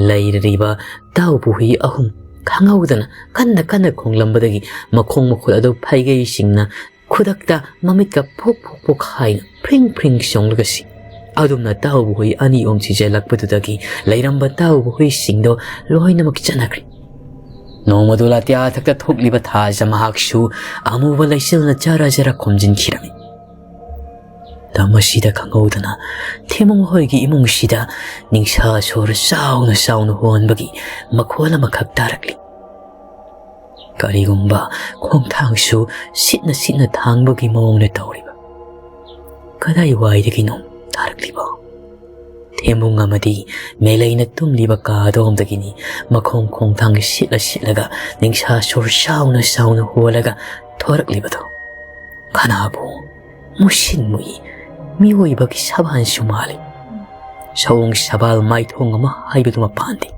ꯂꯩꯔꯤꯕ ꯇꯥꯎꯕꯨ ꯍꯨꯏ ꯑꯍꯨꯝ ꯈꯪꯍꯧꯗꯅ ꯀꯟꯅ ꯀꯟꯅ ꯈꯣꯡꯂꯝꯕꯗꯒꯤ ꯃꯈꯣꯡ ꯃꯈꯨꯠ ꯑꯗꯨ ꯐꯩꯒꯩꯁꯤꯡꯅ ꯈꯨꯗꯛꯇ ꯃꯃꯤꯠꯀ ꯄꯣꯛ ꯄꯣꯛ ꯄꯣꯛ ꯍꯥꯏꯅ ꯐ꯭ꯔꯤꯡ ꯐ꯭ꯔꯤꯡ ꯆꯣꯡꯂꯒ ꯁꯤ꯫ ꯑꯗꯨꯝꯅ ꯇꯥꯎꯕꯨ ꯍꯨꯏ ꯑꯅꯤ ꯑꯍꯨꯝ ꯁꯤꯖꯜꯂꯛꯄꯗꯨꯗꯒꯤ ꯂꯩꯔꯝꯕ ꯇꯥꯎꯕꯨ ꯍꯨꯏꯁꯤꯡꯗꯣ ꯂꯣꯏꯅꯃꯛ ꯆꯠꯅꯈ꯭ꯔꯦ꯫ ꯅꯣꯡꯃꯗꯨ ꯂꯥꯇꯤꯌꯥ ꯊꯛꯇ ꯊꯣꯛꯂꯤꯕ ꯊꯥꯖ ꯃꯍꯥꯛꯁꯨ ꯑꯃꯨꯕ ꯂꯩꯆꯤꯜꯅ ꯖꯔ ꯖꯔ ꯈꯣꯝꯖꯤꯟꯈꯤꯔꯝꯃꯤ꯫ ꯃꯇꯝ ꯑꯁꯤꯗ ꯈꯪꯍꯧꯗꯅ ꯊꯦꯝꯃꯨꯡ ꯍꯣꯏꯒꯤ ꯏꯃꯨꯡꯁꯤꯗ ꯅꯤꯡꯁꯥ ꯁꯣꯔ ꯆꯥꯎꯅ ꯆꯥꯎꯅ ꯍꯣꯟꯕꯒꯤ ꯃꯈꯣꯜ ꯑꯃꯈꯛ ꯇꯥꯔꯛꯂꯤ꯫ ꯀꯔꯤꯒꯨꯝꯕ ꯈꯣꯡꯊꯥꯡꯁꯨ ꯁꯤꯠꯅ ꯁꯤꯠꯅ ꯊꯥꯡꯕꯒꯤ ꯃꯑꯣꯡꯗ ꯇꯧꯔꯤꯕ꯫ ꯀꯗꯥꯏꯋꯥꯏꯗꯒꯤꯅꯣ ꯇꯥꯔꯛꯂꯤꯕ? ꯊꯦꯝꯃꯨꯡ ꯑꯃꯗꯤ ꯃꯦꯂꯩꯅ ꯇꯨꯝꯂꯤꯕ ꯀꯥ ꯑꯗꯣꯝꯗꯒꯤꯅꯤ ꯃꯈꯣꯡ ꯈꯣꯡꯊꯥꯡ ꯁꯤꯠꯂ ꯁꯤꯠꯂꯒ ꯅꯤꯡꯁꯥ ꯁꯣꯔ ꯆꯥꯎꯅ ꯆꯥꯎꯅ ꯍꯣꯜꯂꯒ ꯊꯣꯔꯛꯂꯤꯕꯗꯣ꯫ ꯀꯅꯥꯕꯨ? ꯃꯨꯁꯤꯟ ꯃꯨꯏ꯫ ꯃꯤꯑꯣꯏꯕꯒꯤ ꯁꯕꯥꯟꯁꯨ ꯃꯥꯜꯂꯤ꯫ ꯁꯑꯣꯡ ꯁꯕꯥꯜ ꯃꯥꯏꯊꯣꯡ ꯑꯃ ꯍꯥꯏꯕꯗꯨ ꯃꯄꯥꯟꯗꯤ꯫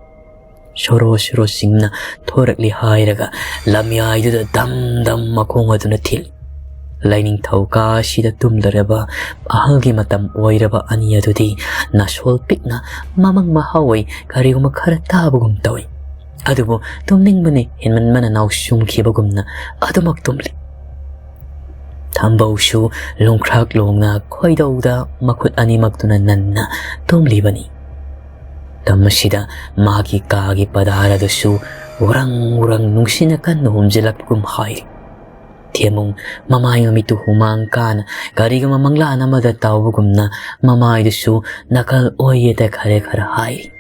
ꯁꯣꯔꯣ ꯁꯣꯔꯣꯁꯤꯡꯅ ꯊꯣꯔꯛꯂꯤ ꯍꯥꯏꯔꯒ ꯂꯝꯌꯥꯏꯗꯨꯗ ꯗꯝ ꯗꯝ ꯃꯈꯣꯡ ꯑꯗꯨꯅ ꯊꯤꯜꯂꯤ꯫ ꯂꯥꯏꯅꯤꯡꯊꯧ ꯀꯥ ꯑꯁꯤꯗ ꯇꯨꯝꯂꯔꯕ ꯑꯍꯜꯒꯤ ꯃꯇꯝ ꯑꯣꯏꯔꯕ ꯑꯅꯤ ꯑꯗꯨꯗꯤ ꯅꯥꯁꯣꯜ ꯄꯤꯛꯅ ꯃꯃꯪ ꯃꯍꯥꯎ ꯑꯣꯏ ꯀꯔꯤꯒꯨꯝꯕ ꯈꯔ ꯇꯥꯕꯒꯨꯝ ꯇꯧꯏ꯫ ꯑꯗꯨꯕꯨ ꯇꯨꯝꯅꯤꯡꯕꯅ ꯍꯦꯟꯃꯟꯕꯅ ꯅꯥꯎꯁꯨꯝꯈꯤꯕꯒꯨꯝꯅ ꯑꯗꯨꯃꯛ ꯇꯨꯝꯂꯤ꯫ ꯊꯝꯕꯧꯁꯨ ꯂꯣꯡꯈ꯭ꯔꯥꯛ ꯂꯣꯡꯅ ꯈꯣꯏꯗꯧꯗ ꯃꯈꯨꯠ ꯑꯅꯤꯃꯛꯇꯨꯅ ꯅꯟꯅ ꯇꯨꯝꯂꯤꯕꯅꯤ꯫ ꯃꯇꯝ ꯑꯁꯤꯗ ꯃꯍꯥꯛꯀꯤ ꯀꯥꯒꯤ ꯄꯗꯥꯔ ꯑꯗꯨꯁꯨ ꯎꯔꯪ ꯎꯔꯪ ꯅꯨꯡꯁꯤꯠꯅ ꯀꯟꯅ ꯍꯨꯝꯖꯤꯜꯂꯛꯄꯒꯨꯝ ꯍꯥꯏꯔꯤ꯫ ꯊꯦꯝꯃꯨꯡ ꯃꯃꯥꯏ ꯃꯃꯤꯠꯇꯨ ꯍꯨꯃꯥꯡ ꯀꯥꯅ ꯀꯔꯤꯒꯨꯝꯕ ꯃꯪꯂꯥꯟ ꯑꯃꯗ ꯇꯥꯎꯕꯒꯨꯝꯅ ꯃꯃꯥꯏꯗꯨꯁꯨ ꯅꯥꯀꯜ ꯑꯣꯏꯌꯦꯗ ꯈꯔ ꯈꯔ ꯍꯥꯏꯔꯤ꯫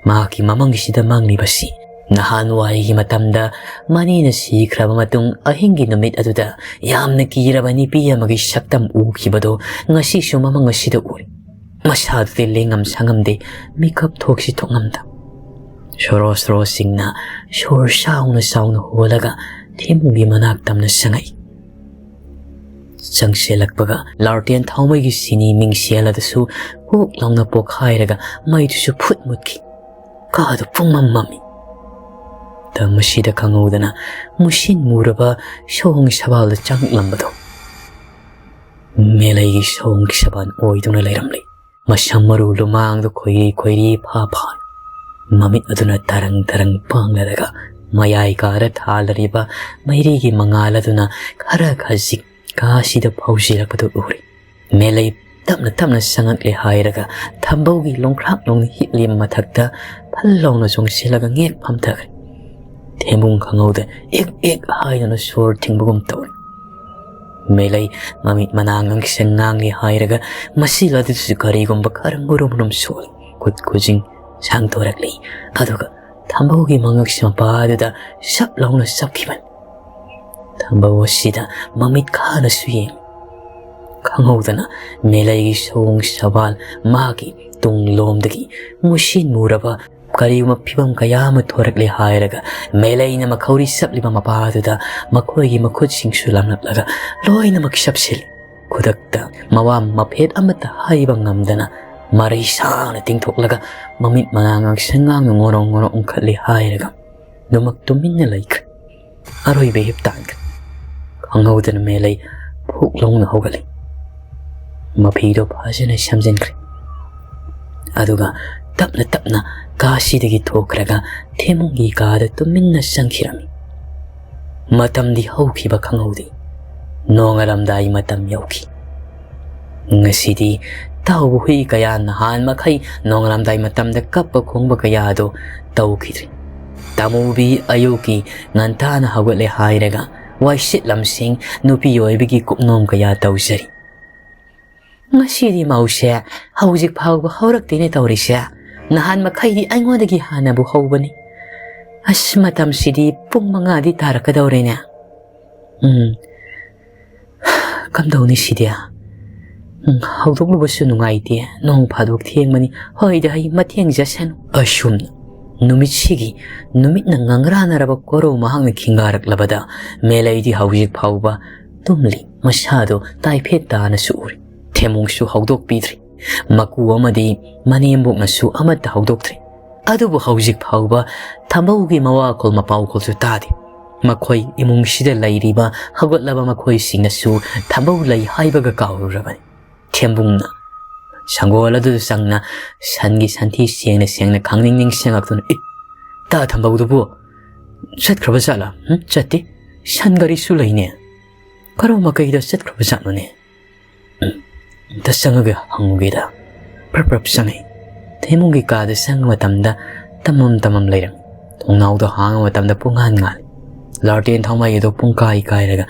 ꯃꯍꯥꯛꯀꯤ ꯃꯃꯪꯁꯤꯗ ꯃꯪꯂꯤꯕꯁꯤ ꯅꯍꯥꯟꯋꯥꯏꯒꯤ ꯃꯇꯝꯗ ꯃꯅꯦꯅ ꯁꯤꯈ꯭ꯔꯕ ꯃꯇꯨꯡ ꯑꯍꯤꯡꯒꯤ ꯅꯨꯃꯤꯠ ꯑꯗꯨꯗ ꯌꯥꯝꯅ ꯀꯤꯔꯕ ꯅꯨꯄꯤ ꯑꯃꯒꯤ ꯁꯛꯇꯝ ꯎꯈꯤꯕꯗꯣ ꯉꯁꯤꯁꯨ ꯃꯃꯪ ꯑꯁꯤꯗ ꯎꯔꯤ꯫ ꯃꯁꯥꯗꯨꯗꯤ ꯂꯦꯡꯉꯝ ꯁꯥꯉꯝꯗꯦ, ꯃꯤꯀꯞ ꯊꯣꯛꯁꯤ ꯊꯣꯛꯉꯝꯗ꯫ ꯁꯣꯔꯣ ꯁꯣꯔꯣꯁꯤꯡꯅ ꯁꯣꯔ ꯆꯥꯎꯅ ꯆꯥꯎꯅ ꯍꯣꯜꯂꯒ ꯊꯦꯝꯃꯨꯡꯒꯤ ꯃꯅꯥꯛ ꯇꯝꯅ ꯆꯪꯉꯛꯏ꯫ ꯆꯪꯁꯤꯜꯂꯛꯄꯒ ꯂꯥꯔꯇꯦꯟ ꯊꯥꯎꯃꯩꯒꯤ ꯁꯤꯅꯤ ꯃꯤꯡꯁꯦꯜ ꯑꯗꯨꯁꯨ ꯍꯨꯛ ꯂꯥꯎꯅ ꯄꯣꯛꯈꯥꯏꯔꯒ ꯃꯩꯗꯨꯁꯨ ꯐꯨꯠ ꯃꯨꯠꯈꯤ꯫ ꯀꯥꯗꯨ ꯄꯨꯡꯃꯝ ꯃꯝꯃꯤ꯫ ꯃꯇꯝ ꯑꯁꯤꯗ ꯈꯪꯍꯧꯗꯅ ꯃꯨꯁꯤꯟ ꯃꯨꯔꯕ ꯁꯑꯣꯡ ꯁꯕꯥꯜꯗ ꯆꯪꯂꯝꯕꯗꯣ꯫ ꯃꯦꯂꯩꯒꯤ ꯁꯑꯣꯡ ꯁꯕꯥꯟ ꯑꯣꯏꯗꯨꯅ ꯂꯩꯔꯝꯂꯦ꯫ ꯃꯁꯝ ꯃꯔꯨ ꯂꯨꯃꯥꯡꯗ ꯈꯣꯏꯔꯤ ꯈꯣꯏꯔꯤ ꯐꯥ ꯐꯥ, ꯃꯃꯤꯠ ꯑꯗꯨꯅ ꯇꯔꯪ ꯇꯔꯪ ꯄꯥꯡꯂꯔꯒ ꯃꯌꯥꯏ ꯀꯥꯗ ꯊꯥꯜꯂꯔꯤꯕ ꯃꯩꯔꯤꯒꯤ ꯃꯉꯥꯜ ꯑꯗꯨꯅ ꯈꯔ ꯈꯖꯤꯛ ꯀꯥꯁꯤꯗ ꯐꯥꯎꯖꯤꯜꯂꯛꯄꯗꯨ ꯎꯔꯦ꯫ ꯃꯦꯂꯩ ꯇꯞꯅ ꯇꯞꯅ ꯆꯪꯉꯛꯂꯦ ꯍꯥꯏꯔꯒ ꯊꯝꯕꯧꯒꯤ ꯂꯣꯡꯈ꯭ꯔꯥꯛ ꯂꯣꯡꯅ ꯍꯤꯞꯂꯤꯕ ꯃꯊꯛꯇ ꯐꯜ ꯂꯥꯎꯅ ꯆꯣꯡꯁꯤꯜꯂꯒ ꯉꯦꯛ ꯐꯝꯊꯈ꯭ꯔꯦ꯫ ꯊꯦꯝꯕꯨꯡ ꯈꯪꯍꯧꯗ ꯑꯦꯛ ꯑꯦꯛ ꯍꯥꯏꯗꯨꯅ ꯁꯣꯔ ꯊꯤꯡꯕꯒꯨꯝ ꯇꯧꯔꯦ꯫ ꯃꯦꯂꯩ ꯃꯃꯤꯠ ꯃꯅꯥ ꯉꯥꯡꯁꯪ ꯉꯥꯡꯂꯤ ꯍꯥꯏꯔꯒ ꯃꯁꯤ ꯑꯗꯨꯁꯨ ꯀꯔꯤꯒꯨꯝꯕ ꯈꯔ ꯃꯨꯔꯨꯝ ꯃꯨꯔꯨꯝ ꯁꯣꯜꯂꯤ꯫ ꯈꯨꯠ ꯈꯨꯖꯤꯡ ꯁꯥꯡꯗꯣꯔꯛꯂꯤ꯫ ꯑꯗꯨꯒ ꯊꯝꯕꯧꯒꯤ ꯃꯉꯛꯁꯤ ꯃꯄꯥꯗꯨꯗ ꯁꯞ ꯂꯥꯎꯅ ꯆꯞꯈꯤꯕꯅꯤ꯫ ꯊꯝꯕꯧ ꯑꯁꯤꯗ ꯃꯃꯤꯠ ꯈꯥꯅꯁꯨ ꯌꯦꯡꯂꯤ꯫ ꯈꯪꯍꯧꯗꯅ ꯃꯦꯂꯩꯒꯤ ꯁꯑꯣꯡ ꯁꯕꯥꯜ ꯃꯥꯒꯤ ꯇꯨꯡꯂꯣꯝꯗꯒꯤ ꯃꯨꯁꯤꯟ ꯃꯨꯔꯕ ꯀꯔꯤꯒꯨꯝꯕ ꯐꯤꯕꯝ ꯀꯌꯥ ꯑꯃ ꯊꯣꯔꯛꯂꯦ ꯍꯥꯏꯔꯒ ꯃꯦꯂꯩꯅ ꯃꯈꯧꯔꯤ ꯆꯞꯂꯤꯕ ꯃꯄꯥꯗꯨꯗ ꯃꯈꯣꯏꯒꯤ ꯃꯈꯨꯠꯁꯤꯡꯁꯨ ꯂꯪꯂꯛꯂꯒ ꯂꯣꯏꯅꯃꯛ ꯆꯞꯁꯤꯜꯂꯤ꯫ ꯈꯨꯗꯛꯇ ꯃꯋꯥ ꯃꯐꯦꯠ ꯑꯃꯠꯇ ꯍꯥꯏꯕ ꯉꯝꯗꯅ ꯃꯔꯩ ꯁꯥꯡꯅ ꯇꯤꯡꯊꯣꯛꯂꯒ ꯃꯃꯤꯠ ꯃꯅꯥ ꯉꯥꯡꯁꯪ ꯉꯥꯡꯅ ꯉꯣꯔꯣꯡ ꯉꯣꯔꯣꯡ ꯎꯪꯈꯠꯂꯤ ꯍꯥꯏꯔꯒ ꯑꯗꯨꯃꯛ ꯇꯨꯃꯤꯟꯅ ꯂꯩꯈ꯭ꯔꯦ꯫ ꯑꯔꯣꯏꯕ ꯍꯤꯞ ꯇꯥꯟꯈ꯭ꯔꯦ꯫ ꯈꯪꯍꯧꯗꯅ ꯃꯦꯂꯩ ꯐꯨꯛ ꯂꯥꯎꯅ ꯍꯧꯒꯠꯂꯤ꯫ ꯃꯐꯤꯗꯣ ꯐꯖꯅ ꯁꯦꯝꯖꯤꯟꯈ꯭ꯔꯦ꯫ ꯑꯗꯨꯒ ꯇꯞꯅ ꯇꯞꯅ ꯀꯥꯁꯤꯗꯒꯤ ꯊꯣꯛꯈ꯭ꯔꯒ ꯊꯦꯝꯕꯨꯡꯒꯤ ꯀꯥꯗ ꯇꯨꯃꯤꯟꯅ ꯆꯪꯈꯤꯔꯝꯃꯤ꯫ ꯃꯇꯝꯗꯤ ꯍꯧꯈꯤꯕ ꯈꯪꯍꯧꯗꯦ꯫ ꯅꯣꯡꯉꯥꯜꯂꯝꯗꯥꯏ ꯃꯇꯝ ꯌꯧꯈꯤ꯫ ꯉꯁꯤꯗꯤ ꯇꯥꯎꯕ ꯍꯨꯏ ꯀꯌꯥ ꯅꯍꯥꯟ ꯃꯈꯩ ꯅꯣꯡꯉꯥꯜꯂꯝꯗꯥꯏ ꯃꯇꯝꯗ ꯀꯞꯄ ꯈꯣꯡꯕ ꯀꯌꯥꯗꯣ ꯇꯧꯈꯤꯗ꯭ꯔꯦ꯫ ꯇꯥꯃꯨꯕꯤ ꯑꯌꯨꯛꯀꯤ ꯉꯟꯇꯥꯅ ꯍꯧꯒꯠꯂꯦ ꯍꯥꯏꯔꯒ ꯋꯥꯏꯁꯤꯠ ꯂꯝꯁꯤꯡ ꯅꯨꯄꯤ ꯑꯣꯏꯕꯒꯤ ꯀꯨꯞꯅꯣꯝ ꯀꯌꯥ ꯇꯧꯖꯔꯤ꯫ ꯉꯁꯤꯗꯤ ꯃꯧꯁꯦ ꯍꯧꯖꯤꯛ ꯐꯥꯎꯕ ꯍꯧꯔꯛꯇꯦꯅꯦ ꯇꯧꯔꯤꯁꯦ꯫ ꯅꯍꯥꯟ ꯃꯈꯩꯗꯤ ꯑꯩꯉꯣꯟꯗꯒꯤ ꯍꯥꯟꯅꯕꯨ ꯍꯧꯕꯅꯤ꯫ ꯑꯁ, ꯃꯇꯝꯁꯤꯗꯤ ꯄꯨꯡ ꯃꯉꯥꯗꯤ ꯇꯥꯔꯛꯀꯗꯧꯔꯦꯅꯦ꯫ ꯎꯝ, ꯀꯝꯗꯧꯅꯤ ꯁꯤꯗꯤ? ꯎꯝ, ꯍꯧꯗꯣꯛꯂꯨꯕꯁꯨ ꯅꯨꯡꯉꯥꯏꯇꯦ, ꯅꯣꯡ ꯐꯥꯗꯣꯛ ꯊꯦꯡꯕꯅꯤ꯫ ꯍꯣꯏꯗ, ꯑꯩ ꯃꯇꯦꯡ ꯆꯠꯁꯅꯨ꯫ ꯑꯁꯨꯝꯅ ꯅꯨꯃꯤꯠꯁꯤꯒꯤ ꯅꯨꯃꯤꯠꯅ ꯉꯪꯔꯥꯅꯔꯕ ꯀꯣꯔꯧ ꯃꯍꯥꯛꯅ ꯈꯤꯡꯒꯥꯔꯛꯂꯕꯗ ꯃꯦꯂꯩꯗꯤ ꯍꯧꯖꯤꯛ ꯐꯥꯎꯕ ꯇꯨꯝꯂꯤ꯫ ꯃꯁꯥꯗꯣ ꯇꯥꯏꯐꯦꯠ ꯇꯥꯅꯁꯨ ꯎꯔꯤ꯫ ꯊꯦꯝꯕꯨꯡꯁꯨ ꯍꯧꯗꯣꯛꯄꯤꯗ꯭ꯔꯤ꯫ ꯃꯀꯨ ꯑꯃꯗꯤ ꯃꯅꯦꯝꯕꯣꯛꯅꯁꯨ ꯑꯃꯠꯇ ꯍꯧꯗꯣꯛꯇ꯭ꯔꯤ꯫ ꯑꯗꯨꯕꯨ ꯍꯧꯖꯤꯛ ꯐꯥꯎꯕ ꯊꯝꯕꯧꯒꯤ ꯃꯋꯥꯈꯣꯜ ꯃꯄꯥꯎꯈꯣꯜꯁꯨ ꯇꯥꯗꯦ꯫ ꯃꯈꯣꯏ ꯏꯃꯨꯡꯁꯤꯗ ꯂꯩꯔꯤꯕ ꯍꯧꯒꯠꯂꯕ ꯃꯈꯣꯏꯁꯤꯡꯅꯁꯨ ꯊꯝꯕꯧ ꯂꯩ ꯍꯥꯏꯕꯒ ꯀꯥꯎꯔꯨꯔꯕꯅꯤ꯫ ꯊꯦꯝꯕꯨꯡꯅ ꯁꯪꯒꯣꯜ ꯑꯗꯨꯗ ꯆꯪꯅ ꯁꯟꯒꯤ ꯁꯟꯊꯤ ꯁꯦꯡꯅ ꯁꯦꯡꯅ ꯈꯪꯅꯤꯡ ꯅꯤꯡꯁꯤꯡꯉꯛꯇꯨꯅ, "ꯑꯦ, ꯇꯥ ꯊꯝꯕꯧꯗꯨꯕꯨ ꯆꯠꯈ꯭ꯔꯕ ꯖꯥꯠꯂꯥ? ꯎꯝ, ꯆꯠꯇꯦ꯫ ꯁꯟ ꯒꯥꯔꯤꯁꯨ ꯂꯩꯅꯦ꯫ ꯀꯔꯣꯝ ꯃꯥꯏꯀꯩꯗ ꯆꯠꯈ꯭ꯔꯕ ꯖꯥꯠꯅꯣꯅꯦ?" "ꯎꯝ, ꯑꯝꯇ ꯆꯪꯉꯒ ꯍꯪꯉꯨꯒꯦꯗ꯫" ꯄ꯭ꯔꯞ ꯄ꯭ꯔꯞ ꯆꯪꯉꯛꯏ꯫ ꯊꯦꯝꯕꯨꯡꯒꯤ ꯀꯥꯗ ꯆꯪꯕ ꯃꯇꯝꯗ ꯇꯝꯃꯝ ꯇꯝꯃꯝ ꯂꯩꯔꯝꯃꯤ꯫ ꯊꯣꯡꯅꯥꯎꯗꯣ ꯍꯥꯡꯕ ꯃꯇꯝꯗ ꯄꯨꯡꯉꯥꯟ ꯉꯥꯜꯂꯤ꯫ ꯂꯥꯔꯇꯦꯟ ꯊꯥꯎꯃꯩ ꯑꯗꯨ ꯄꯨꯡꯀꯥꯏ ꯀꯥꯏꯔꯒ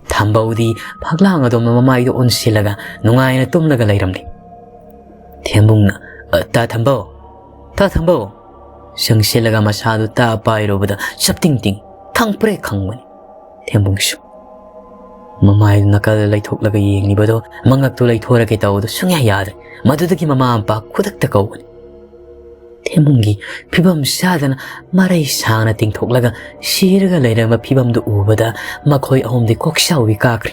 ꯊꯝꯕꯧꯗꯤ ꯐꯛꯂꯥꯡ ꯑꯗꯣꯝꯗ ꯃꯃꯥꯏꯗꯨ ꯑꯣꯟꯁꯤꯜꯂꯒ ꯅꯨꯡꯉꯥꯏꯅ ꯇꯨꯝꯂꯒ ꯂꯩꯔꯝꯂꯤ꯫ ꯊꯦꯝꯕꯨꯡꯅ, "ꯑ, ꯇꯥ ꯊꯝꯕꯧ, ꯇꯥ ꯊꯝꯕꯧ!" ꯆꯪꯁꯤꯜꯂꯒ ꯃꯁꯥꯗꯨ ꯇꯥ ꯄꯥꯏꯔꯨꯕꯗ ꯆꯞꯇꯤꯡ ꯇꯤꯡ, ꯈꯪꯄ꯭ꯔꯦꯛ ꯈꯪꯕꯅꯤ꯫ ꯊꯦꯝꯕꯨꯡꯁꯨ ꯃꯃꯥꯏꯗꯨ ꯅꯥꯀꯜꯗ ꯂꯩꯊꯣꯛꯂꯒ ꯌꯦꯡꯂꯤꯕꯗꯣ, ꯃꯉꯛꯇꯨ ꯂꯩꯊꯣꯔꯒꯦ ꯇꯧꯕꯗꯣ ꯁꯨꯡꯌꯥ ꯌꯥꯗ꯭ꯔꯦ꯫ ꯃꯗꯨꯗꯒꯤ ꯃꯃꯥ ꯃꯄꯥ ꯈꯨꯗꯛꯇ ꯀꯧꯕꯅꯤ꯫ ꯊꯦꯝꯕꯨꯡꯒꯤ ꯐꯤꯕꯝ ꯆꯥꯗꯅ ꯃꯔꯩ ꯁꯥꯡꯅ ꯇꯤꯡꯊꯣꯛꯂꯒ ꯁꯤꯔꯒ ꯂꯩꯔꯝꯕ ꯐꯤꯕꯝꯗꯨ ꯎꯕꯗ ꯃꯈꯣꯏ ꯑꯍꯨꯝꯗꯤ ꯀꯣꯛꯆꯥꯎꯕꯤ ꯀꯥꯈ꯭ꯔꯦ꯫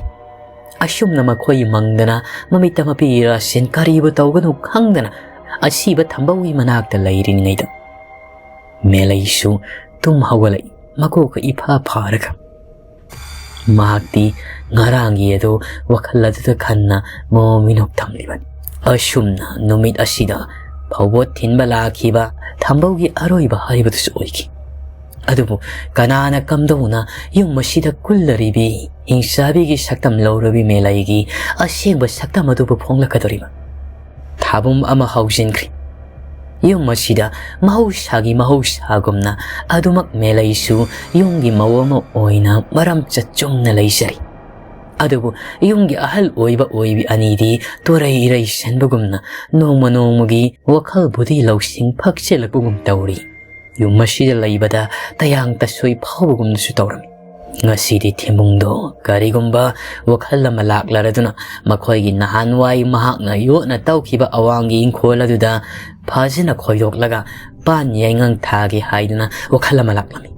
ꯑꯁꯨꯝꯅ ꯃꯈꯣꯏ ꯃꯪꯗꯅ ꯃꯃꯤꯠꯇ ꯃꯄꯤ ꯔꯥꯁꯦꯟ ꯀꯔꯤꯕꯨ ꯇꯧꯒꯅꯨ ꯈꯪꯗꯅ ꯑꯁꯤꯕ ꯊꯝꯕꯧꯒꯤ ꯃꯅꯥꯛꯇ ꯂꯩꯔꯤꯉꯩꯗ ꯃꯦꯂꯩꯁꯨ ꯇꯨꯝ ꯍꯧꯒꯠꯂꯛꯏ, ꯃꯀꯣꯛꯀ ꯏꯐꯥ ꯐꯥꯔꯒ꯫ ꯃꯍꯥꯛꯇꯤ ꯉꯔꯥꯡꯒꯤ ꯑꯗꯨ ꯋꯥꯈꯜ ꯑꯗꯨꯗ ꯈꯟꯅ ꯃꯣ ꯃꯤꯅꯣꯛ ꯊꯝꯂꯤꯕꯅꯤ꯫ ꯑꯁꯨꯝꯅ ꯅꯨꯃꯤꯠ ꯑꯁꯤꯗ ꯐꯧꯕꯣꯠ ꯊꯤꯟꯕ ꯂꯥꯛꯈꯤꯕ ꯊꯝꯕꯧꯒꯤ ꯑꯔꯣꯏꯕ ꯍꯥꯏꯕꯗꯨꯁꯨ ꯑꯣꯏꯈꯤ꯫ ꯑꯗꯨꯕꯨ ꯀꯅꯥꯅ ꯀꯝꯗꯧꯅ ꯌꯨꯝ ꯑꯁꯤꯗ ꯀꯨꯜꯂꯔꯤꯕꯤ ꯍꯤꯡꯆꯥꯕꯤꯒꯤ ꯁꯛꯇꯝ ꯂꯧꯔꯕꯤ ꯃꯦꯂꯩꯒꯤ ꯑꯁꯦꯡꯕ ꯁꯛꯇꯝ ꯑꯗꯨꯕꯨ ꯐꯣꯡꯂꯛꯀꯗꯧꯔꯤꯕ? ꯊꯥꯕꯨꯝ ꯑꯃ ꯍꯧꯖꯤꯟꯈ꯭ꯔꯤ꯫ ꯌꯨꯝ ꯑꯁꯤꯗ ꯃꯍꯧꯁꯥꯒꯤ ꯃꯍꯧꯁꯥꯒꯨꯝꯅ ꯑꯗꯨꯃꯛ ꯃꯦꯂꯩꯁꯨ ꯌꯨꯝꯒꯤ ꯃꯧ ꯑꯃ ꯑꯣꯏꯅ ꯃꯔꯝ ꯆꯠ ꯆꯨꯝꯅ ꯂꯩꯖꯔꯤ꯫ ꯑꯗꯨꯕꯨ ꯌꯨꯝꯒꯤ ꯑꯍꯜ ꯑꯣꯏꯕ ꯑꯣꯏꯕꯤ ꯑꯅꯤꯗꯤ ꯇꯣꯔꯩ ꯏꯔꯩ ꯁꯟꯕꯒꯨꯝꯅ ꯅꯣꯡꯃ ꯅꯣꯡꯃꯒꯤ ꯋꯥꯈꯜꯕꯨꯗꯤ ꯂꯧꯁꯤꯡ ꯐꯛꯆꯜꯂꯛꯄꯒꯨꯝ ꯇꯧꯔꯤ꯫ ꯌꯨꯝ ꯑꯁꯤꯗ ꯂꯩꯕꯗ ꯇꯌꯥꯡ ꯇꯁꯣꯏ ꯐꯥꯎꯕꯒꯨꯝꯅꯁꯨ ꯇꯧꯔꯝꯃꯤ꯫ ꯉꯁꯤꯗꯤ ꯊꯦꯝꯕꯨꯡꯗꯣ ꯀꯔꯤꯒꯨꯝꯕ ꯋꯥꯈꯜ ꯑꯃ ꯂꯥꯛꯂꯔꯗꯨꯅ ꯃꯈꯣꯏꯒꯤ ꯅꯍꯥꯟꯋꯥꯏ ꯃꯍꯥꯛꯅ ꯌꯣꯠꯅ ꯇꯧꯈꯤꯕ ꯑꯋꯥꯡꯒꯤ ꯏꯪꯈꯣꯜ ꯑꯗꯨꯗ ꯐꯖꯅ ꯈꯣꯏꯗꯣꯛꯂꯒ ꯄꯥꯟ ꯌꯥꯏꯉꯪ ꯊꯥꯒꯦ ꯍꯥꯏꯗꯨꯅ ꯋꯥꯈꯜ ꯑꯃ ꯂꯥꯛꯂꯝꯃꯤ꯫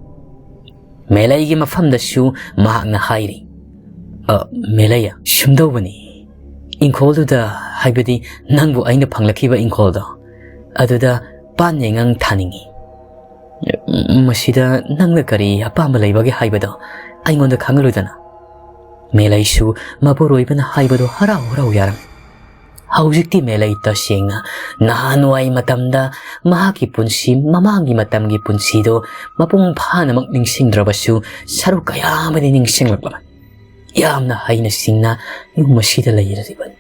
ꯃꯦꯂꯩꯒꯤ ꯃꯐꯝꯗꯁꯨ ꯃꯍꯥꯛꯅ ꯍꯥꯏꯔꯤ, "ꯑ, ꯃꯦꯂꯩꯌꯥ, ꯁꯨꯝꯗꯧꯕꯅꯤ, ꯏꯪꯈꯣꯜꯗꯨꯗ, ꯍꯥꯏꯕꯗꯤ ꯅꯪꯕꯨ ꯑꯩꯅ ꯐꯪꯂꯛꯈꯤꯕ ꯏꯪꯈꯣꯜꯗꯣ, ꯑꯗꯨꯗ ꯄꯥꯟ ꯌꯥꯏꯉꯪ ꯊꯥꯅꯤꯡꯏ꯫" "ꯃꯁꯤꯗ ꯅꯪꯅ ꯀꯔꯤ ꯑꯄꯥꯝꯕ ꯂꯩꯕꯒꯦ ꯍꯥꯏꯕꯗꯣ ꯑꯩꯉꯣꯟꯗ ꯈꯪꯍꯜꯂꯨꯗꯅ?" ꯃꯦꯂꯩꯁꯨ ꯃꯄꯨꯔꯣꯏꯕꯅ ꯍꯥꯏꯕꯗꯣ ꯍꯔꯥꯎ ꯍꯔꯥꯎ ꯌꯥꯔꯝꯃꯤ꯫ ꯍꯧꯖꯤꯛꯇꯤ ꯃꯦꯂꯩ ꯇꯁꯦꯡꯅ ꯅꯍꯥꯟꯋꯥꯏ ꯃꯇꯝꯗ ꯃꯍꯥꯛꯀꯤ ꯄꯨꯟꯁꯤ, ꯃꯃꯥꯡꯒꯤ ꯃꯇꯝꯒꯤ ꯄꯨꯟꯁꯤꯗꯣ ꯃꯄꯨꯡ ꯐꯥꯅꯃꯛ ꯅꯤꯡꯁꯤꯡꯗ꯭ꯔꯕꯁꯨ ꯁꯔꯨꯛ ꯀꯌꯥ ꯑꯃꯗꯤ ꯅꯤꯡꯁꯤꯡꯂꯛꯂꯕꯅꯤ꯫ ꯌꯥꯝꯅ ꯍꯩꯅ ꯁꯤꯡꯅ ꯌꯨꯝ ꯑꯁꯤꯗ ꯂꯩꯔꯤꯕꯅꯤ꯫